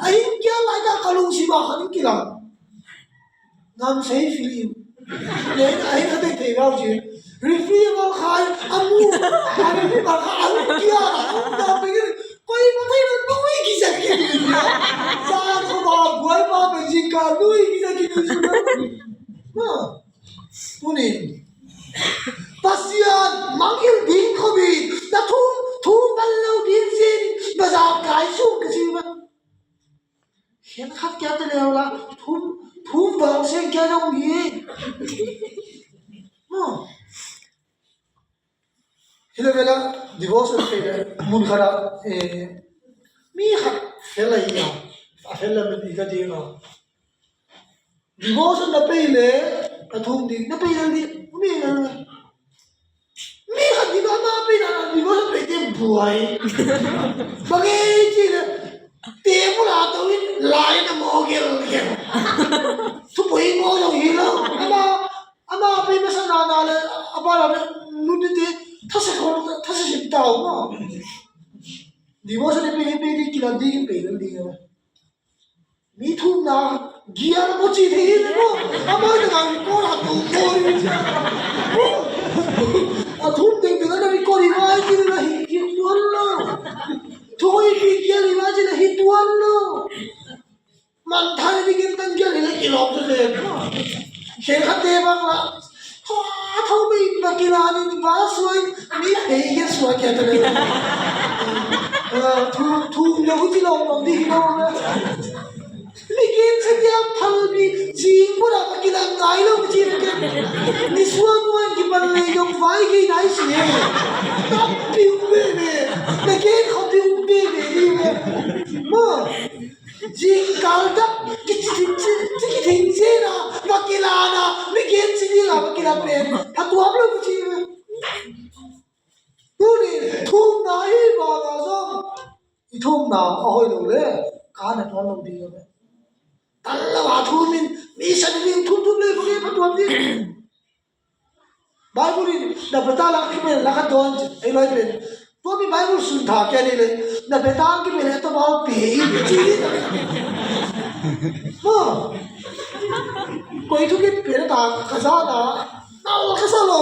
A hing kia lai ka ka lungsim a khan hing kilang. Ngam sei film. Len a hing a tei tei rau ci. Referee bal khai a mu. A referee bal khai a hing kia. A hing kia pegin. Koi ma tei na nui ki sa ki. Sa ko ba buai ma pe zingkal nui ki sa ki. Ma. Tunin Pasian mangngilh ding khop in na thum, thum bal lo ding zin bazar kai sung ka ci ma. Khen khat kia ta leu la thum, thum bal seng kia dong hi. Mo. Hi le vela devotion pe le mun khat a, eh, mi khat fel a hi a, a fel a mi ka ding a. Devotion na pei le, a thum ding, na pei le ding, mi le le. Mi khat ding ama pei na, devotion pei te buai. Bang e ci le, te mu la to in, lai na mo gel gel. Thu poi mo jong hi lo. Ama, ama pei masa na na le, a ba la le, nu te te, thasa khol, thasa sim tau mo. Devotion pei, pei ding, kilam ding, pei le ding. Mi thumna, gial mo ci thei hi mo. A mo na ngang ko la tu ko hi. A thum ding ding na mi ko hi mai ci na hi ki tuan lo. Thu hi ki gial hi mai ci na hi tuan lo. Man thai ni gin tan gial hi la ki lok tu le. Khen khat te bang la. Thua thua mi ba kila ni ba suai mi hei ke suai ke te le. Thu thu lo ku ti lo lo di lo na. Mi kin sa dia phal mi jing ku da ba kila ngai lo mi jing ke. Ni suai mo ki ban le yong vai ki nai si. Tap piu be be. Na ke kho piu be be ni be. Mo. Zingkal tak, ki, ki, ki, ki, ki, ki thing zina, va kilana, mi gen si dina, va kila pen, ha tuam lo ki ci. Tuni, thumna hi vanga zong, i thumna a hoi lo le, ka na tuam lo ding a. Tal lo a thumin, mi sa ding thum thum le, va kila tuam ding. Bible in na beta lak kipen lak a don ei loi pen. Tua mi Bible sun tha kia ni le na beta kipen le tabal pe i ci ni. Mo. Koi thu kipen ta ka sa na. Na o ka sa lo.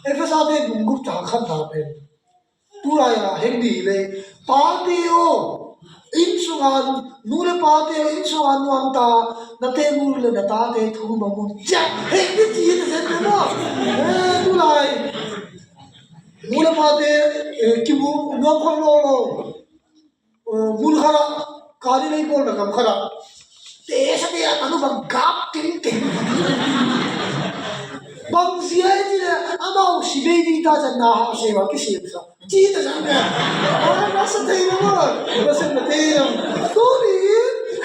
Efesa te bung gup ta khan ta pen. Tulai a heng di le pate aw, inn sunga nu le pate aw, inn sunga nuam ta, na te mu le na tate thu ma mun. Cia heng di ci ta sen te maw. Eh, tulai nu le pate, eh, kimu nuam khol lo lo. Eh, mun khat ah kani lei bawl na kam khat ah te sa te a tanu bang gap ting ting. Bang zia i ti le amau si bei ding ta zan na ha se wa ki siam sa. Ci ta zan ne. Ah, na sa te na ma. Na sa na te na. Tuni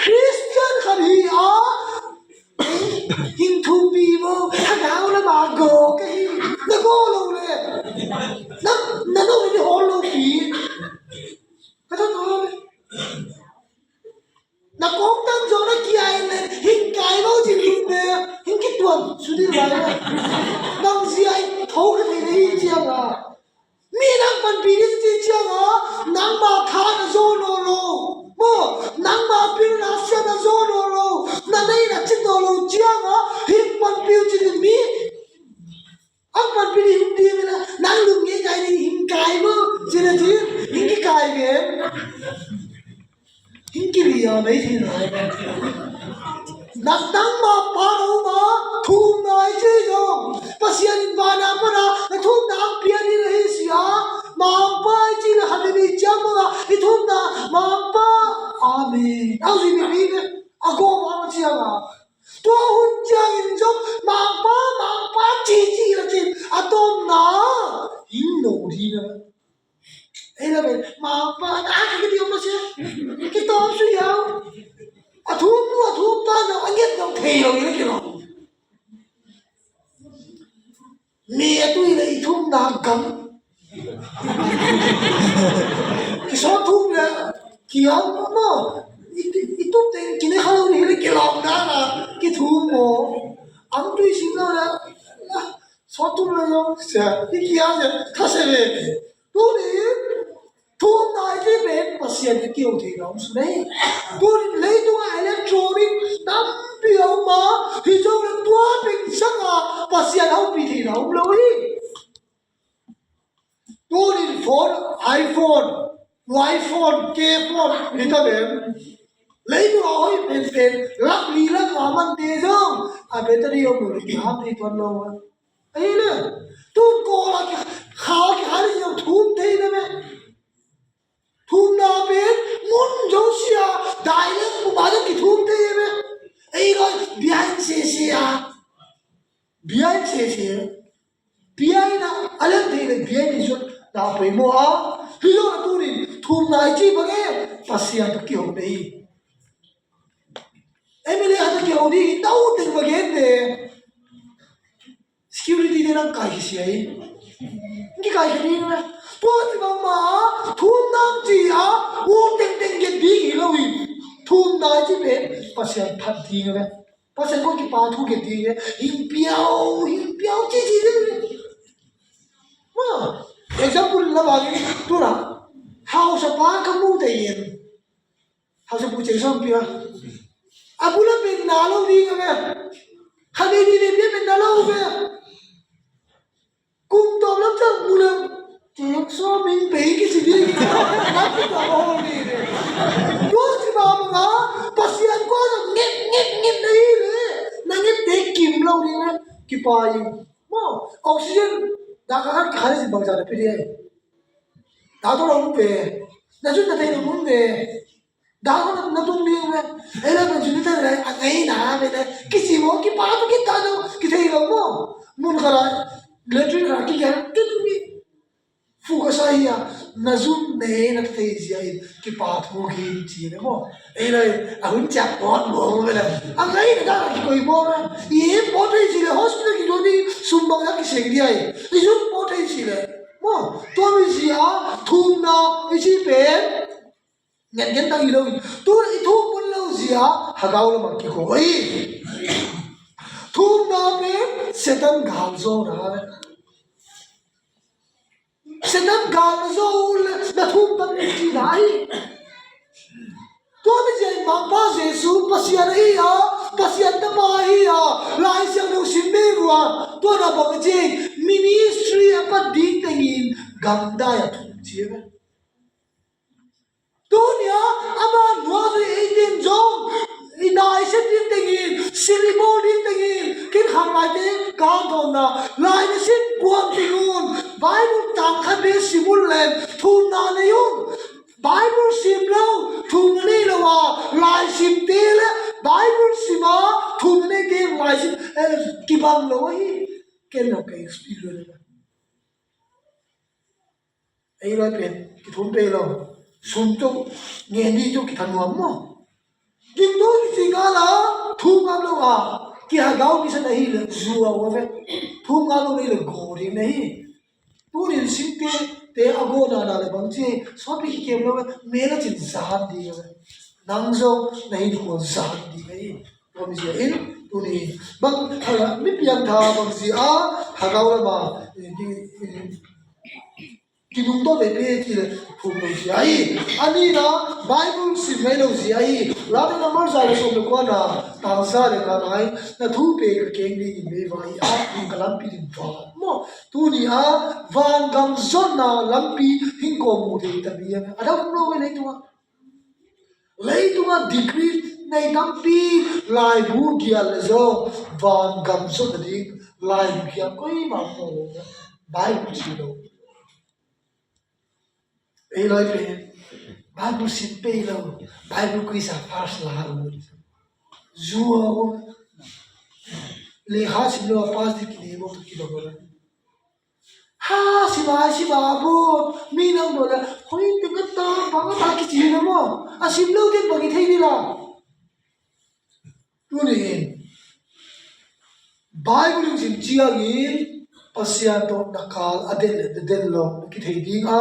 Christian khat hi a. Hing thupi mo. Hagau la ma go ka hi. Na go lo le. Na, na no ni hol lo pi. Ka ta to le. Na kong tam zo na kia in le, tho ka thei na hi cianga, mi nang panpih ding ci cianga, nangma tha na zo nawn lo, maw, nangma pilna sia na zo nawn lo, na nei na cin nawn lo cianga, hing panpih uh ci ding mi, ang panpih ding hing ding na, nang lung ngai ngai ding hing kai maw, ci na ci, hing kikai ve. Hing kili a mei thei nai. Nang nangma pa lo ma thumna i ci zong, Pasian in vana pana na thumna ang pia ding na hi sia. Mangpa i ci na khat ni ciang manga i thumna Mangpa. Amen. Au zui mi mi ne. A go ma ma cianga. Tua hun ciangin zong Mangpa, Mangpa ci ci la cin a tomna hing no ding na. Ei la ven Mangpa na a ki ti om na sia. Ki tom su yau. A thum nu a thum pa na a nget dong thei lo ni ki lo. Mi a tui le i thum na gam. Ki so thum le ki yau ma. I tup teng ki ne kha lo ni le ki lo na na ki thum mo. Ang tui sing lo le. So thum le yau sia. Ki ki ya sia. Kha se le. Tunin thumna i ci pen Pasian a kiho theihna om su nei. Tunin leitungah electronic tampi a om a, hi zong le tua pen sanga Pasian a hopih theihna om lo hi. Tunin phone, iPhone, iPhone, K phone, hi ta pen. Leitungah hoih penpen, lak li lak nga mante zong a battery om lo le kiham thei tuan lo a. Ahi le, tun kawl a ki, kha ki kha le zong thum thei le me. Thumna pen mun zosia dai le puma zong kithum thei le me. Ahi le, biain sese a. Biain sese. Biain a, a lem thei le biain in zong na poimawh a. Hi lo a tunin thumna i ci bang e, Pasian tawh kiho thei. Emily a tawh kiho ding hi, na u teng va gen te. Security te nang kaikhia sia hi. Kikaikhia ding le. Tua ci bangma, thumna ci a, u tengteng gen ding hi lo hi. Thumna ci pen, Pasian phat ding le. Pasian ko kipa thu gen ding le. Hing piau, hing piau ci ci ding le. Ma, example la bangin, tuna, hausa pa ka mu te yen. Hausa pu ceng sawm pia. A bula pen na lo ding a ve. Kha nei ni nei pia pen na lo ve. Kum tawm lam cang bula ceng sawm in pei kici ding. Na ki tawm a hong ni ve. Tua ci ba ma ka Pasian kua zong nget nget nget na hi ve. Na nget te kim lo ding a kipa in. Maw, oxygen da ka khan ki khan si bang za na pi ding. Da to lo pe. Na zun na te lo mun ve. Dang na tung ding ve. Ei la pen cun na thei lai a ngei na ve le. Kici maw kipa tu kita lo kithei lo maw. Mun kha lai. Latrine kha kigen tu tu mi. Fu ka sa hi a na zum ne na thei zia in kipa thu ki ci ve maw. Ei la a hun ciak pawt maw ve le. A ngei na da kikoi maw ve. I pawt thei ci le hospital ki do ding sum bang na kiseng dia i. I zum pawt thei ci le. Maw. Tua mi zia thumna i ci pen. Ngen ngen tang hi lo in. Tu i thum mun lo zia hagau lamah kikho hi. Thumna pen Satan gal zawna. Satan gal na zo le na thum tam in ci lai. Tua mi zia in Mangpa Jesu Pasian ahi a, Pasian tapa ahi a, Lai Siangtho sim me rua. Tua na bang a ci ministry a pat ding tengin gamdai a thum ci ve. Tunia ama nuazui eitin zong i naiset ding tengin, silibol ding tengin, kin khang laite kangtawmna lai na sim kuam tingun Bible tang khat be simul len thumna nei un. Bible sim lo thumna nei lo a lai simte le Bible sim a thumna neite lai sim kibang lo ahi. Ken lo ka experience. Ei lai pen kithum pei lo. Sum tu ngen di tu kithanuam maw. Gingtu kici ngala thu ngam lo a kihagau kisa na hi le zua ua ve. Thu ngam lo na hi le go ding na hi. Tunin singte te a go na na le bang ci sawpi kikem lo ve. Me na cin zan ding ve. Nang zong na hi ding ua zan ding na hi. Tua mi zia in Tuni bang, ha, mi piangtha bang si a, hagau lama, eh, ki, eh, kinungto veve ti le phum lo si a hi. A nihna, Bible sim ngei lo si a hi. Late number za le sawm le kuana, tangsa le ka ngai, na thu pe ka keng ding in vei vai a, ka lampi ding va. Maw, tuni a, vangam zonna lampi hing kawm mu thei ta mi a, a dam lo vei leitungah. Leitungah degree nei tampi laibu gial le zong vangam zot a ding laibu gial koimah om lo. Bible sim lo. Ei lai pen Bible sim pei lo. Bible quiz a first la lo. Zuau. Lekha sim lo a pass ding kinei bawk tu kilo bawk. Ha, sim a, sim a, bawk. Mi nang bawk le, hoi, tengah ta, bang a ta kici na maw. A sim lo ding bang i thei ni la. Tuni in Bible in sim ciangin Pasian tawh na kal a den le na den lo na kithei ding a,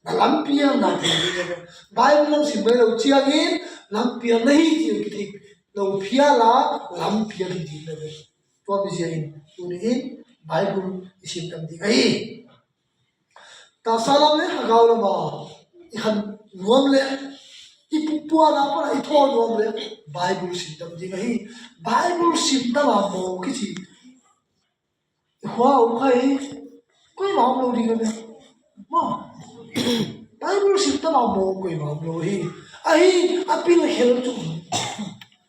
na lampiang na thei ding a. Bible in sim mai lo ciangin lampiang na hi ci kithei lo phial a, lampiang hi ding na ve. Tua mizia in tuni in Bible i sim tam ding ahi. Taksa lam le hagau lama i khan nuam le i pupuana pana i thaw nuam le Bible sim tam ding ahi. Bible sim tam a maw kici i khua om kha hi. Koimah om lo ding a ve. Maw, Bible sim tam a maw koimah om lo hi. Ahi a pil khel tu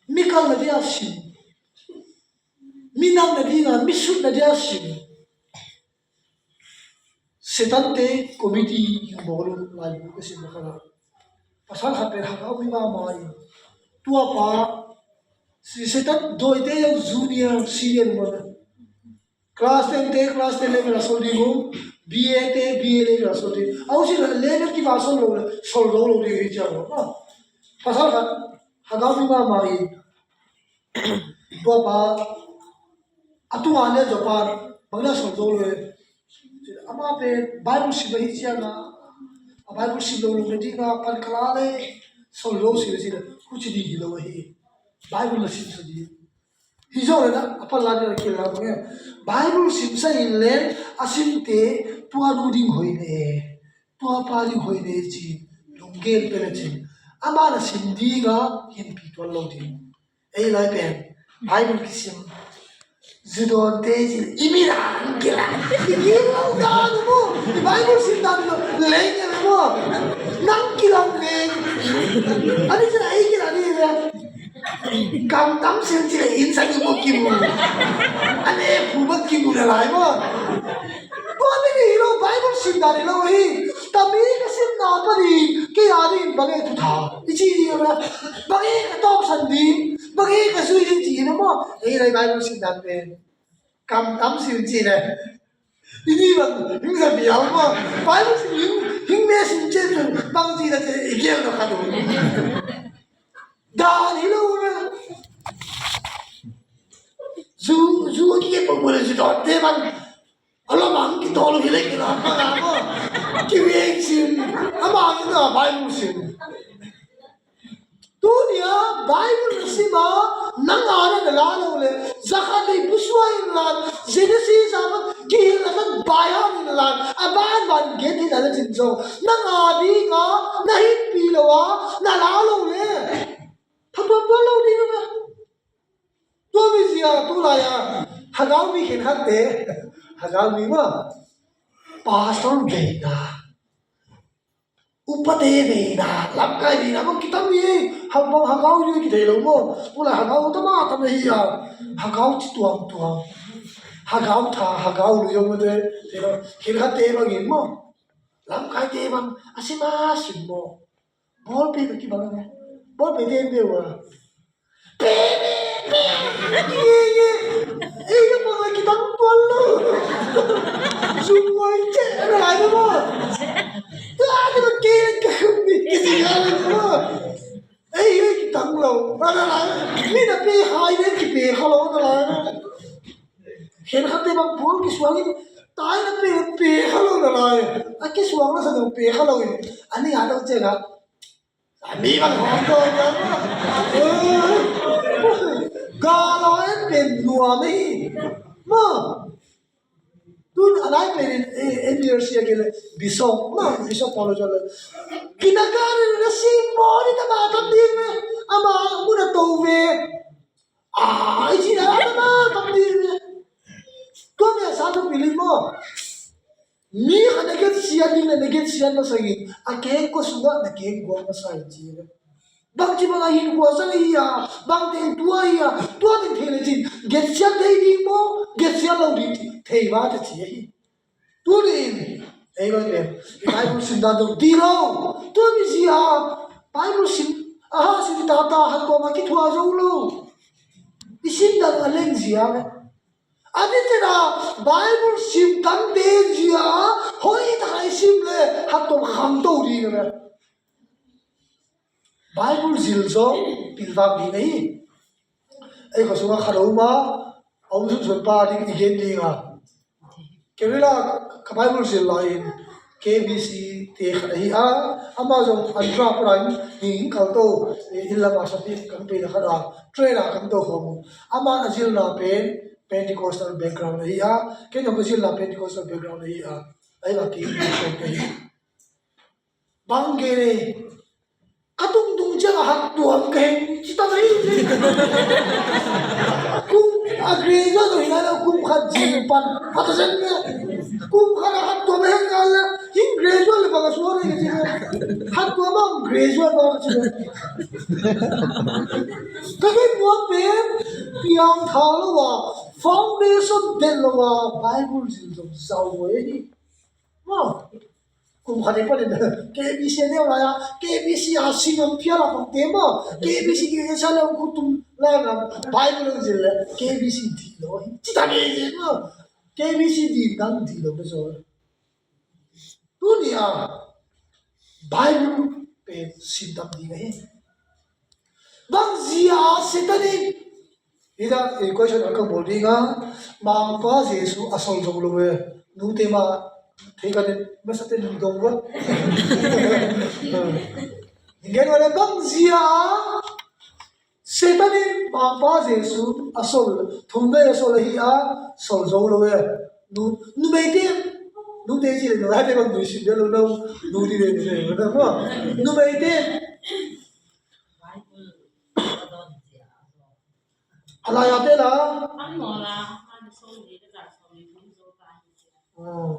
mi kalna dia sim. Mi namna dinga, mi sutna dia sim. Setante committee hing bawl un laibu ka sim na khala. Pasal khat pen hagau mi mahmah in. Tua pa, si Setan dawite zong junior, senior lungana. Class ten te, class ten level a sol ding uh, B A te, B A level a sol ding. Au si level kiva sol lo le, sol lo lo ding hi ciang lo. Pasal khat, hagau mi mahmah in. Tua pa, a tunga le zaw pa, bang na sawm zo lo e. Ama pen Bible sim ahi cianga, a Bible sim lo lo na dinga pan kala le, sawm zo si le si le, huci di hi lo ahi. Bible na sim sa di. Hi zo le na, a pan la ni a kila bang e. Bible sim sa in le, a simte, tua nu ding hoih ne, tua pa ding hoih ne ci, lunggel pe le ci. Ama na sim dinga, hin pi tuan lo ding. Ei lai pen Bible kisim. Zudawnte zil i mi dan kila. I gil lo dan mo. I Bible sim dan mo. Leng mo. Nang kilang ne. Ani zil ei kila ni le. Kam tam sil zil in sa ki mo ki mo. Ane pu ba ki mo la lai mo. Tua mi ni hi lo, Bible sim dan hi lo hi. Tami ka simna panin kei a dingin bang e thutha i ci ding a, bang e ka tawpsan ding, bang e ka zui ding ci hi na maw. Ei lai Bible sim dan pen kam tam sim ci le. I ni bang hing za bial maw. Bible sim hing, hing me sim ci cun bang ci na ci i gel na khat uh. Dan hi lo na. Zu, zu a kikep pawlpawh le zu dawnte bang a lamang kitawl uh hi le kila hmang a maw. Kivieng sim. Amah in a Bible sim. Tuni a Bible na sim a nang a na la lo le zakhat nei pusuai in lan Genesis a man kihilh a man bai han in lan a banban gen in a na cin zong nang a ding a na hinpi lo a na la lo le. Thatuam tuan lo ding a na. Tua mi zia tu lai a hagau mi khenkhatte hagau mi ma pastor veina upate veina lamkai veina ma kitam mi hagau hagau mi kithei lo maw? Tu lai hagau tama tam hi a hagau ci tuamtuam hagau tha hagau lui om mate khenkhatte bangin maw? Lamkaite bang a sim a sim maw? Bawlpek a kibang a bawlpek te em deuh a Pe, pe, pe. Ye, ye. Ei, ka bang a kitang tuan lo. Zung wai che na lai na ma. Ta ni ma ke ka khum ni ki si ga lai na ma. Ei, ei, kitang lo. Ba na lai. Mi na pe hai ne ki pe kha lo na lai na. Hen kha te bang buang ki suang in. Tai na pe pe kha lo na lai. A ki suang na sa dong pe kha lo in. Ani a dong che ga. A mi bang hawm dawn lo. Gal a en pen nuam ahi. Maw. Tun a lai pen in, eh, M B R C a gen le, Bishop, maw, Bishop Paulo John le. Kinagal in a sim maw ni tama tam ding me. Ama mun a to ve. Ah, i cih na, ama tam ding me. Tua mi a sa tu pilin maw. Mi khat na gensiat ding le na gensiat masa in, a kengkua sungah na kengkua masa in ci ve. Bangci bang a hinkhua zang hi a, bang teng tua hi a, tua teng thei le cin, gensiat thei ding maw, gensiat lo ding thei va ta ci ahi. Tuni in, ei lo pen, i Bible sim dan dong dih lo. Tua mi zia, Bible sim, aha sim ta ta, han tua ma kithuah zo lo. I sim dan a leng zia ve. A ni tena Bible sim tam te zia, hoi taka i sim le, han tua ma khangto ding ve. Bible zil zong pilvak ding ahi. Ei khua sungah khat a um a, a um sunsun pa ding i gen ding a. Kei la ka Bible zil lai in K B C te khat ahi a, ama zong an ra pura in hing kal to, in lama sapi kan pe na khat a, train a kan to khawm. Ama a zilna pen Pentecostal background ahi a, kei zong ka zilna Pentecostal background ahi a, ahi la ki ahi. Bang gen e, ka tungtung ciang a hat tuam ka heng ci ta mai. Kum a graduate lo hi nai lo, kum khat zing pan hat a zen me. Kum khat a hat tuam a heng ngal le, hing graduate le bang a suak ne ka ci me. Hat tuam a graduate bang a ci me. Ka gen nuam pen, piang tha lo a, foundation den lo a, Bible zil zong zau ve hi. Maw. Kum khat i panin K B C a neu lai a, K B C a sing om phial a pang te maw, K B C ki sa le om khutum lai a, Bible ang zil le K B C dih lo hi. Ci ta me zil maw. K B C dih dang dih lo na zo. Tuni a Bible pen sim tam ding ahi. Bang zia Satan in Hita, eh, question a ka bawl ding a, Mangpa Jesu a sol zo lo e. Nute mah thei ka den, masa te nung dong va. Gen va le bang zia, Satan in Mangpa Jesu a sol, thum vei a sol ahi a, sol zo lo e. Nu, numei te, nute ci le, nute bang nui sim lo, nu, nu di le, nu le, nu le, numei te. A lai a te la. Oh.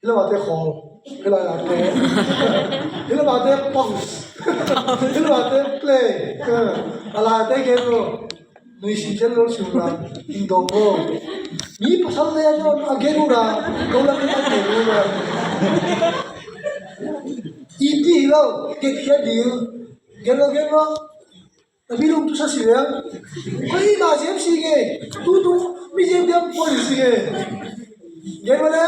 Hi lam a te khawl. Hi lai a te. Hi lam a te pause. Hi lam a te play. Eh. A lai a te gen lo. Nui sim zel lo sim la. Ing dong lo. Mi pasal le a gen lo la. Ko la a gen lo la. Iti lo. Gen, gen lo. Gen lo, gen lo. Na mi lungtusa si leng. Koi ma ziam si nge. Tutu mi ziam diam koi si nge. Gen mane.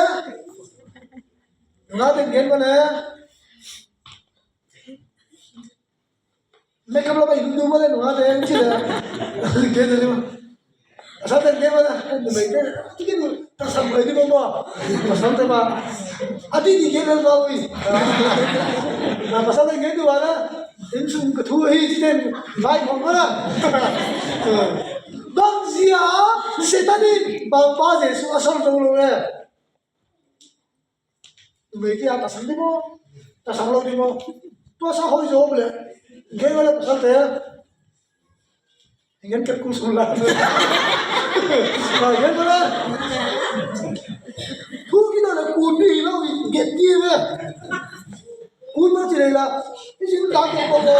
Nunga ten gen mane. Makeup la ba hindu mane nunga ten si le. Gen mane. Pasal te gen mane, numei te, ati gen, tasam lai di mama. Pasal te ba. Ati di gen mane ba ui. Na pasal te gen tu ba na. Inn sung ka thu hi ci ten. Vai mong mane. Bang zia, Satan in, Mangpa Jesu a sol zo lo e. Numei kia tasam di maw? Tasam lo di maw? Tua sa hoi zo le. Gen mane pasal te. Ingen kep kul sung la. Ingen mane. Thu kina le kul ni lo, ingen di me. Kul ma ci le la. Isin ta ke ko ko.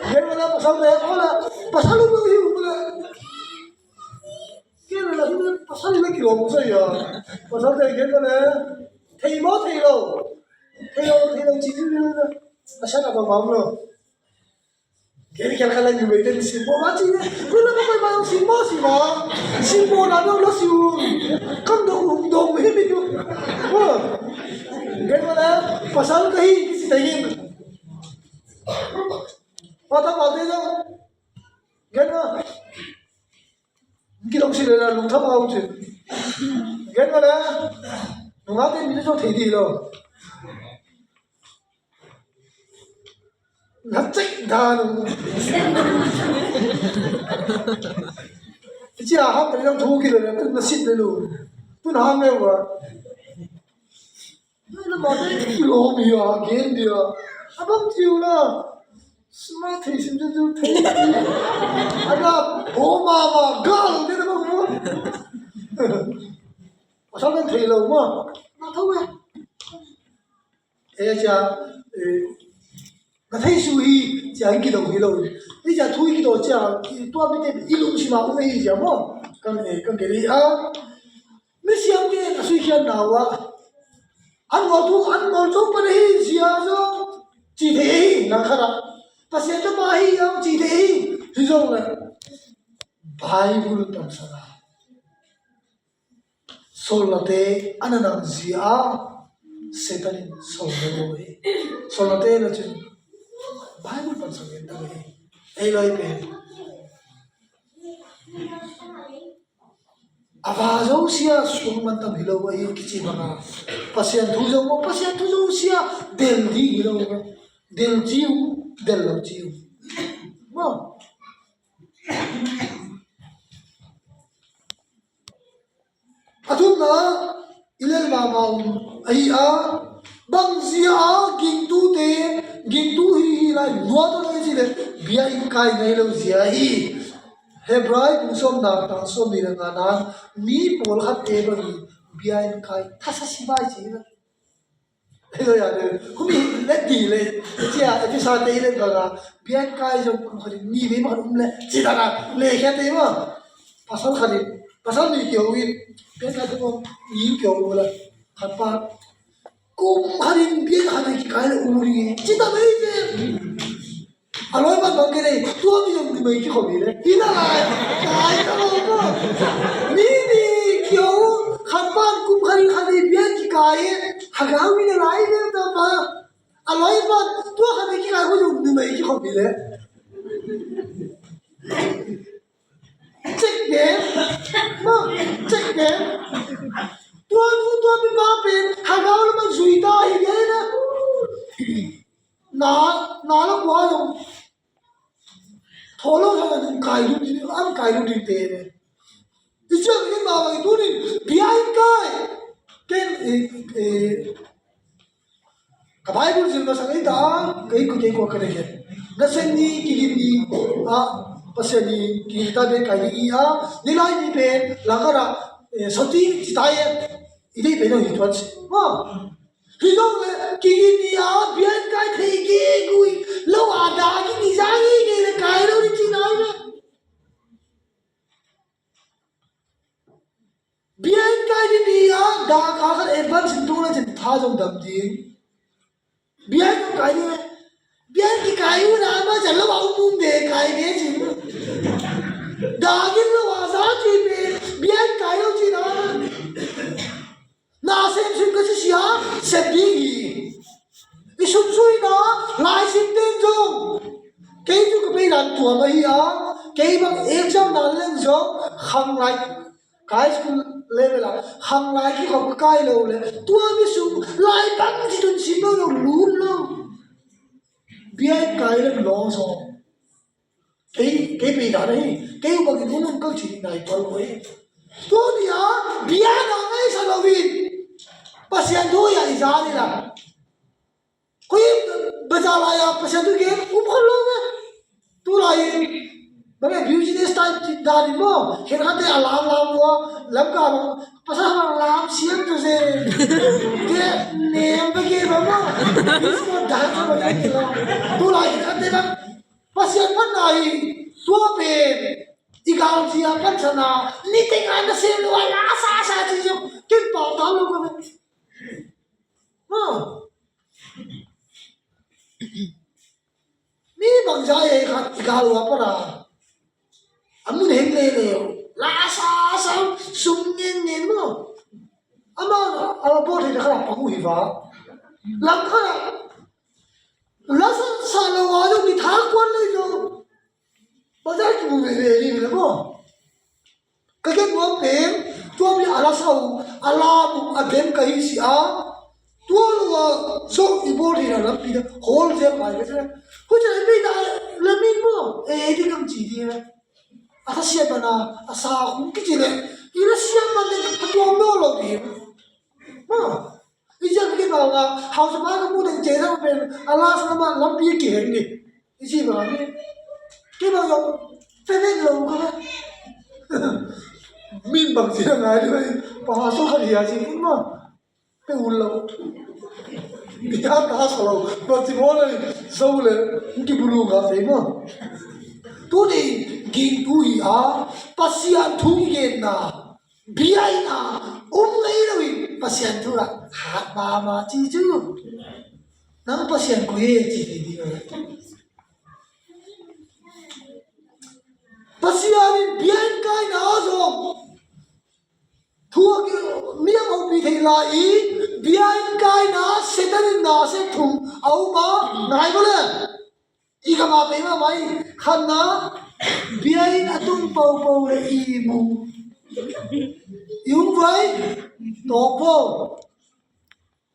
Ingen mane pasal te ko la. Pasal lo hi u le. Kei la hi pasal la kilawm sa ya. Pasal te gen mane. Thei maw thei lo. Thei lo, thei lo ci ci le. A sa na ba mam lo. Gen khelkhel a numei ten sim maw va ci le. Kul la koi ma sim maw sim maw. Sim maw na dong lo sim. Kam dong um dong hi mi tu. Gen mane pasal ka hi kici ta in. Pata pate lo. Gen mane. Kilawm si le la lungtham a uh cin. Gen mane. Nunga ten mi zo thei di lo. Na cek dan. Cia hak tadi dang thu ki le, na sit le lu. Tun hang le wa. Tun na ma te ki lo mi a gen dia. Abang tiu la. Sma thei sim tu tu thei. Ada o ma ma gal te na ma mo. Asal kan thei lo ma. Ma thau eh. E cia, e, na thei su hi cia, hi kidong hi lo. Hi cia thu hi kidong cia, tua mi te i lungsim a um hi cia maw. Kan e, kan ke li a. Misiam te a sui khian na wa. An ngol thu, an ngol thu pa hi cia zo. Ci thei hi, na kha na. Pasian ta pa hi ang ci thei hi. Hi zo na. Bible tam sa na. Solnate a na nang zia a Satan in solna lo hi. Solnate na cin Bible pan sang gen ta hi. Ei lai pen a va zo sia suang man tam hi lo hi kici banga Pasian thu zo mo Pasian thu zo sia del di hi lo. Del jiu del lo jiu. Mo A thumna i lel mahmah uh ahi a, bangzia a gingtute, gingtu hi hi lai nuat aw lai cih leh bia in kai ngei lo zia hi. Hebrai bung sawmna tang sawmnih le ngana mi pawlkhatte bangin bia in kai thasa si vai ci hi. Hei lo ya de, kumi let di le, cia, episode te i let banga, bian kai zong kum khat ni vei ma khat um le, ci dana, le khia te ma. Pasal khat in, pasal ni kio in, bian kai zong ni kio um le, khat pa. Kum khat in bian khat in kikai le um ring e, ci dana i te. A lawi pan bang kei nei, tua mi zong numei kikhop hi le. Hi na lai, kai ka lo ko. Mi ni kio, khat pan kum khat in khat in bian kikai e. Hagau mi na lai le ta pa. A lawi pan, tua khat in kikai ko zong numei kikhop hi le. Cek dem. Ma, cek dem. Tua nu, tua mi pa pen, hagau le man zui ta hi le na. Na, na la kua zong. Tho lo zong a zong kai lut ding, an kai lut ding te ve. I ciang in ma bang i tunin, bia in kai. Ken, eh, eh, ka Bible zil masa kei ta, kei ku kei kua ka dei kei. Na sen ni, kigin ni, a, Pasian ni, kigin ta bia kai ni i a, ni lai ni pen, langkara, eh, soti, ci ta e, i dei pen, no, hi tuan si. Ma. Hi zong le, kigin ni a, bian kai thei gigui, lo a da gini za gigi le kai lo ni ci nai le. Bian kai ni ni a, da ka khat advance in tung le cin tha zong dam ding. Bian kai ni le, bian ki kai u na ma cin lo a um um de kai de cin. Da gin lo a za ci be, bian kai lo ci na. Na sem sim ka sisia, sem ding hi. I sum sui na, lai sim den zong. Kei tu ka pei dan tuam ahi a, kei bang exam dan leng zong, khang lai, kai school level a, khang lai ki khong ka kai lo le, tua mi sum, lai bang ci tun sim lo lo, lut lo. Bia kai leng lo zong. Kei, kei pei dan ahi, kei u bangin hun hun kal cih nai tuan lo hi. Tua ni a, bia na ngai sa lo hi. Pasian thu ya i za ni la. Koi baza la ya, Pasian thu ke, um khol lo ve. Tu la hi, bang e business time cih dan ni mo, khen khat te a lam lam ua, lam ka bang, Pasian bang lam siam tu se. Ke, nem ba ke ba mo. Disco dance ba ke lo. Tu la hi, khat te bang, Pasian phatna hi, tua pen i galzia pansana, niteng a nasem lo a la sa sa ci zong, ken pau tau lo ka ve. Ha. Mi bangza e khat i gal ua pana. A mun heng le le, la sa sa, sum ngen ngen mo. Ama, ama bawt hi na khat a pang uh hi va. Lam khat a, la sa sa lo a lo ni tha kuan le lo. Bazar ki bu ve ve ni le mo. Ka gen nuam pen, tua mi a la sa uh, a la bu a dem ka hi si a. Tua lo a zong i bawl hi na lampi na, hol zem ai ka se. Hu cai mi na le min mo e di kam ci di. A ta siapa na a sa kum kici le. Ila siapa ne ka tuam no lo di. Ma. Ija ke ba nga hau sama ka mu den ce na pen a las na ma lampi ke hen ni. Isi ba ni. Ke ba yo fe fe lo ka. Min bang ci na ngai di ba. Pa so ka dia ci ma. Pe ul lo. Bia ta sa lo. Ba ci mo le. Zo le. Ki bulu ka fe ma. Tu ni ging tu hi a. Pasian thu gen na. Biaina um ngei lo in Pasian thu ah hat mama ci cu. Nang Pasian koi e ci thei ding a. Pasian in biain kaina zong thu a ki miang hopih thei lai in biain kaina Satan in na sek thum a um a ngai ko le. I ka ma pei ma mai khatna biain a tung popo le i mu. I um vai tawk po.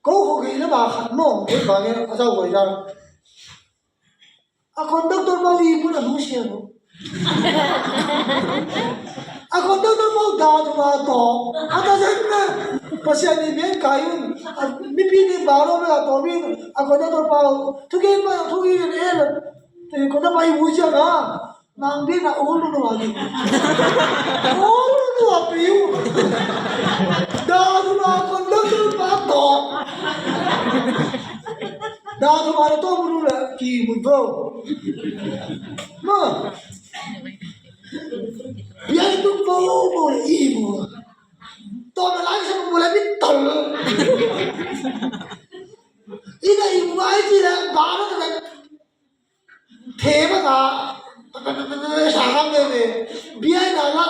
Ko kho kei le ma khat mawng kei ba nge a zau vai dan. A conductor mau i mun a lu sia lo. A conductor mau da tu ma tawk. A ta zen na. Pasian ni biain kai un. A mipi ni ba lo me a tawk mi. A conductor pau. Thu gen ma thu gen e lo. Te ko na pai mu sia ka. Nang bi na ulu nua ni. Ulu nua piu. Da nua kon da nua pa to. Da nua to mu la ki mu do. Ma. Bia tu bo mo i mu. To na lai sa mu la bi tol. Ina i mu ai ti la ba na. Thema ka sa ham ve ve. Biaina la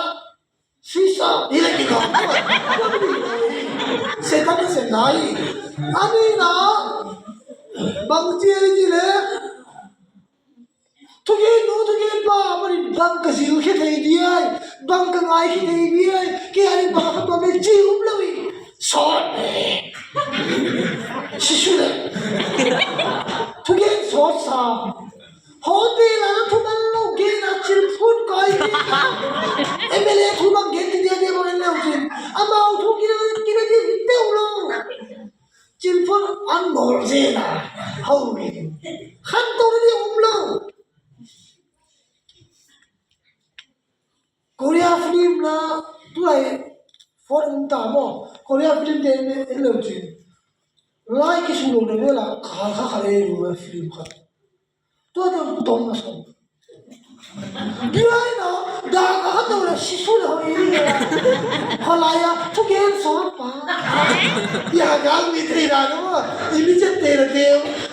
sisa i le ki ka. Setan se nai. Ani na bang ci ai ci le. Thugen nu thugen pa mani bang ka zil khe thei diai. Bang ka ngai khe thei diai. Ke ani bang ka to me ci um lo i. Sawt ne. Sisu le. Thugen sawt sa. Hote la na thuman lo gen a cil phut koi. M L A thuman gen ti dia dia bang en leu cin. Amau thu kila kila dia hi teu lo. Cil phut an bol zen a. Hau ni. Khan to dia um lo. Korea film la tu lai phone um ta maw. Korea film te en leu cin. Lai kisu lo na vela kha kha kha le lu film khat. Tua te tong na song. Biaina da ka kha to la sisu le hoi. Halaya tu gen so pa. Ya gal mi te da no. Imi chet te na te.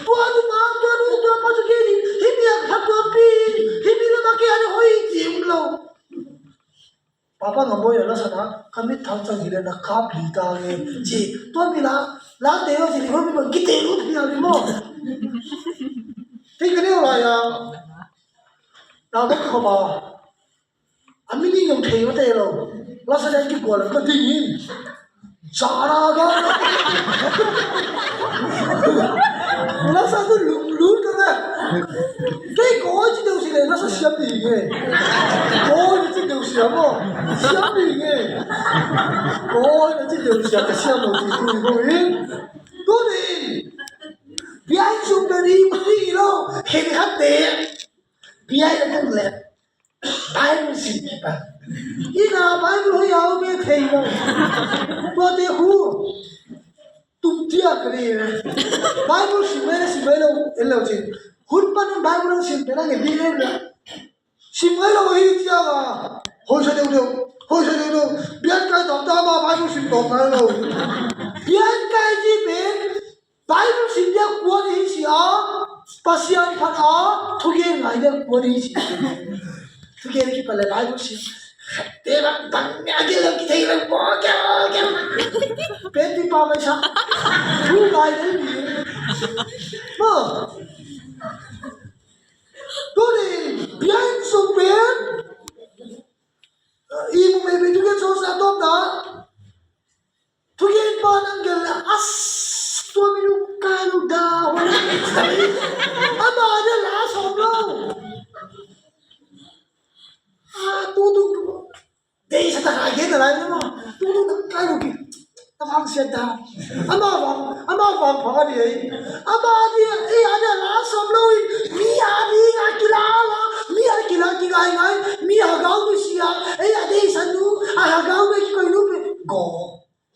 Tua tu ma tua tu tua pa tu gen. Himi a pha tua pi. Himi la ma ke ani hoi jim lo. Papa ngam boy na sana ka mit thang chang hi le na kap li ta nge ci. Tua mi la la te yo ci li ho mi bang ki te lu phi a li mo. Ti ka neu la ya. Na bok ko ba. A mi ni ngam thei ma te lo. La sa dan ki ko la ka ding in. Zara ga. Nasa tu lunglut ka na. Kei ko ci deuh si le nasa siam ding e. Ko ci deuh siam o. Siam ding e. Ko ci deuh siam ka siam lo ci tu ko in. Tu ni. Biain sum na ni ku ni lo. Kei ni khat te. Biain na tung le. Bible sim kipan. Ina Bible hoih a om e thei lo. Tuate khu tum tiak ka ni. Bible sim mai na sim mai lo en lo cin. Hun pan in Bible sim pe na nge di en lo. Sim mai lo hi tiak a. Hoi sa deuh deuh. Hoi sa deuh deuh. Bian kai tawm ta ma Bible sim tawm nai lo. Bian kai ci pen Bible sim dia kuan hi si a, Pasian phat a, thugen ngai dia kuan hi si. Thugen ki pale Bible sim. Te bang bang a gel ki thei bang bo gel gel. Pen pi pa mai sa. Thu ngai dia ni. Ma. Tu ni bian sung pen. I mu me me thugen so sa tom da. Thugen pa nang gel le as tua mi lu ka lu da. Ama de la so Lai na ma, tu tu nang kai lo ki. Amang siat da. Ama vang, ama vang vang a di ei. Ama di ei a di a la som lo in. Mi a di nga kila la. Mi a kila ki ngai ngai. Mi a gau mi sia. Ei a di sa nu. A gau mi ki koi nu pe. Go.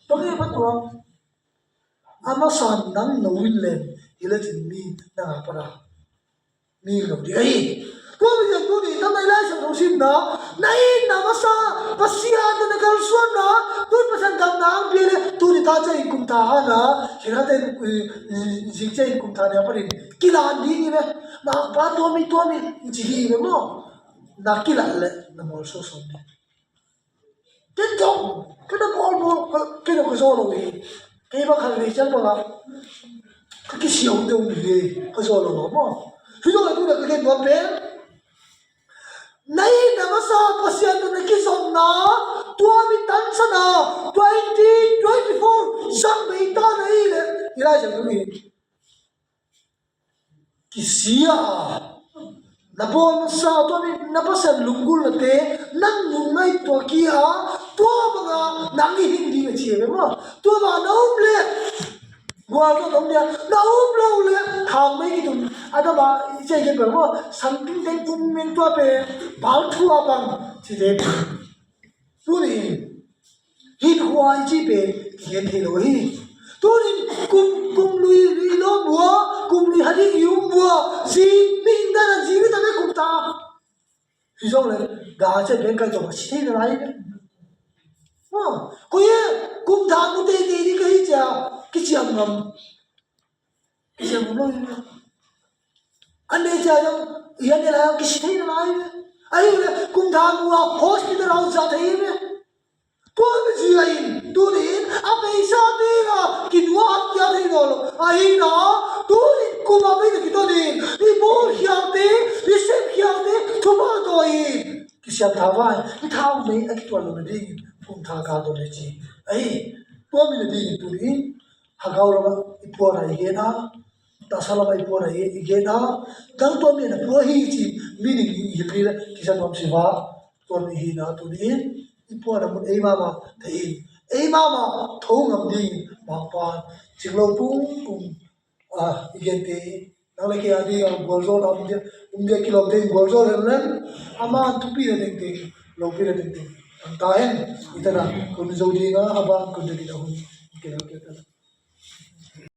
Tong ei pa tuang. Ama san nang no in len. Hila tin mi nang a para. Mi lo di ei. Tua mi zen tu ni, tam nai lai sa lo sim na. Na in na masa, Pasian na na kalsuan na. Tu Pasian dam na ang pia le, tu ni ta cia in kum ta ha na. Kira te, eh, eh, zik cia in kum ta ni a parin. Kila di ni le. Ma, pa tua mi, tua mi, ci di le mo. Na kila le, na mol so so ni. Ken zong, ken a bawl bawl, ken a ka zaw lo hi. Kei bang khat vei ciang bang a, ka kisiam deuh ni hi, ka zaw lo lo maw. Hi zong a tuna ka gen nuam pen. Na in na masa Pasian na na kizopna, tua mi tansana, twenty twenty-four, zang bei ta na hi le, hi lai zang deuh hi. Kisia a, na bawl masa tua mi na Pasian lunggulnate nang nung ngaihtuah kei a, tua banga nang i hing ding a ci ve maw. Tua banga na um le gual tawh na um dia, na um lo le khang mei kitum a daba i cia i gen bel maw. Sangping teng kum min tua pen bal thu a bang ci te. Tuni in hih khua i cih pen kigen thei lo hi. Tuni in kum, kum lui i lawm uh a, kum lui hading i um uh a, zi, mi in dan a zi mi ta ve kum ta. Hi zong le, ga cia pen kai tawh a si thei na lai ve. Ha, ko ye, kum ta mu teitei ding ka hi cia, kiciam ngam. Kisia mu lo hi ve. An ne cia zong, i an ne lai zong kisi thei na lai ve. Ahi ve, kum thang ua hospital a za thei ve. Tua mi zia in, tuni in, a peisa te a, kinua a kia thei lo lo. Ahi na, tuni in kum a peisa kiton in, i bawl khial te, i sep khial te, thuma to in. Kisiam tha vai, i thau mei a kituan lo na ding in, kum tha ka to le ci. Ahi, tua mi na ding in tuni in, Hagau lama i puana i gen a, tasa lama i puana i gen a, dang tua mi na pua hi ci, mi ning i hilri le kisa nuam si va, tua mi hi na tuni in i puana mun ei mama thei in, ei mama tho ngam ding in, mangpan cing lo pung pung a i gen te, nang le kei a ding a gualzawl a um dia, um dia kilawm te in gualzawl hen len, a man thupi le tengteng, lopi le tengteng, ang ta hen, i tana kun zo ding a, a ban kun ding a hun, kei lo kei tana.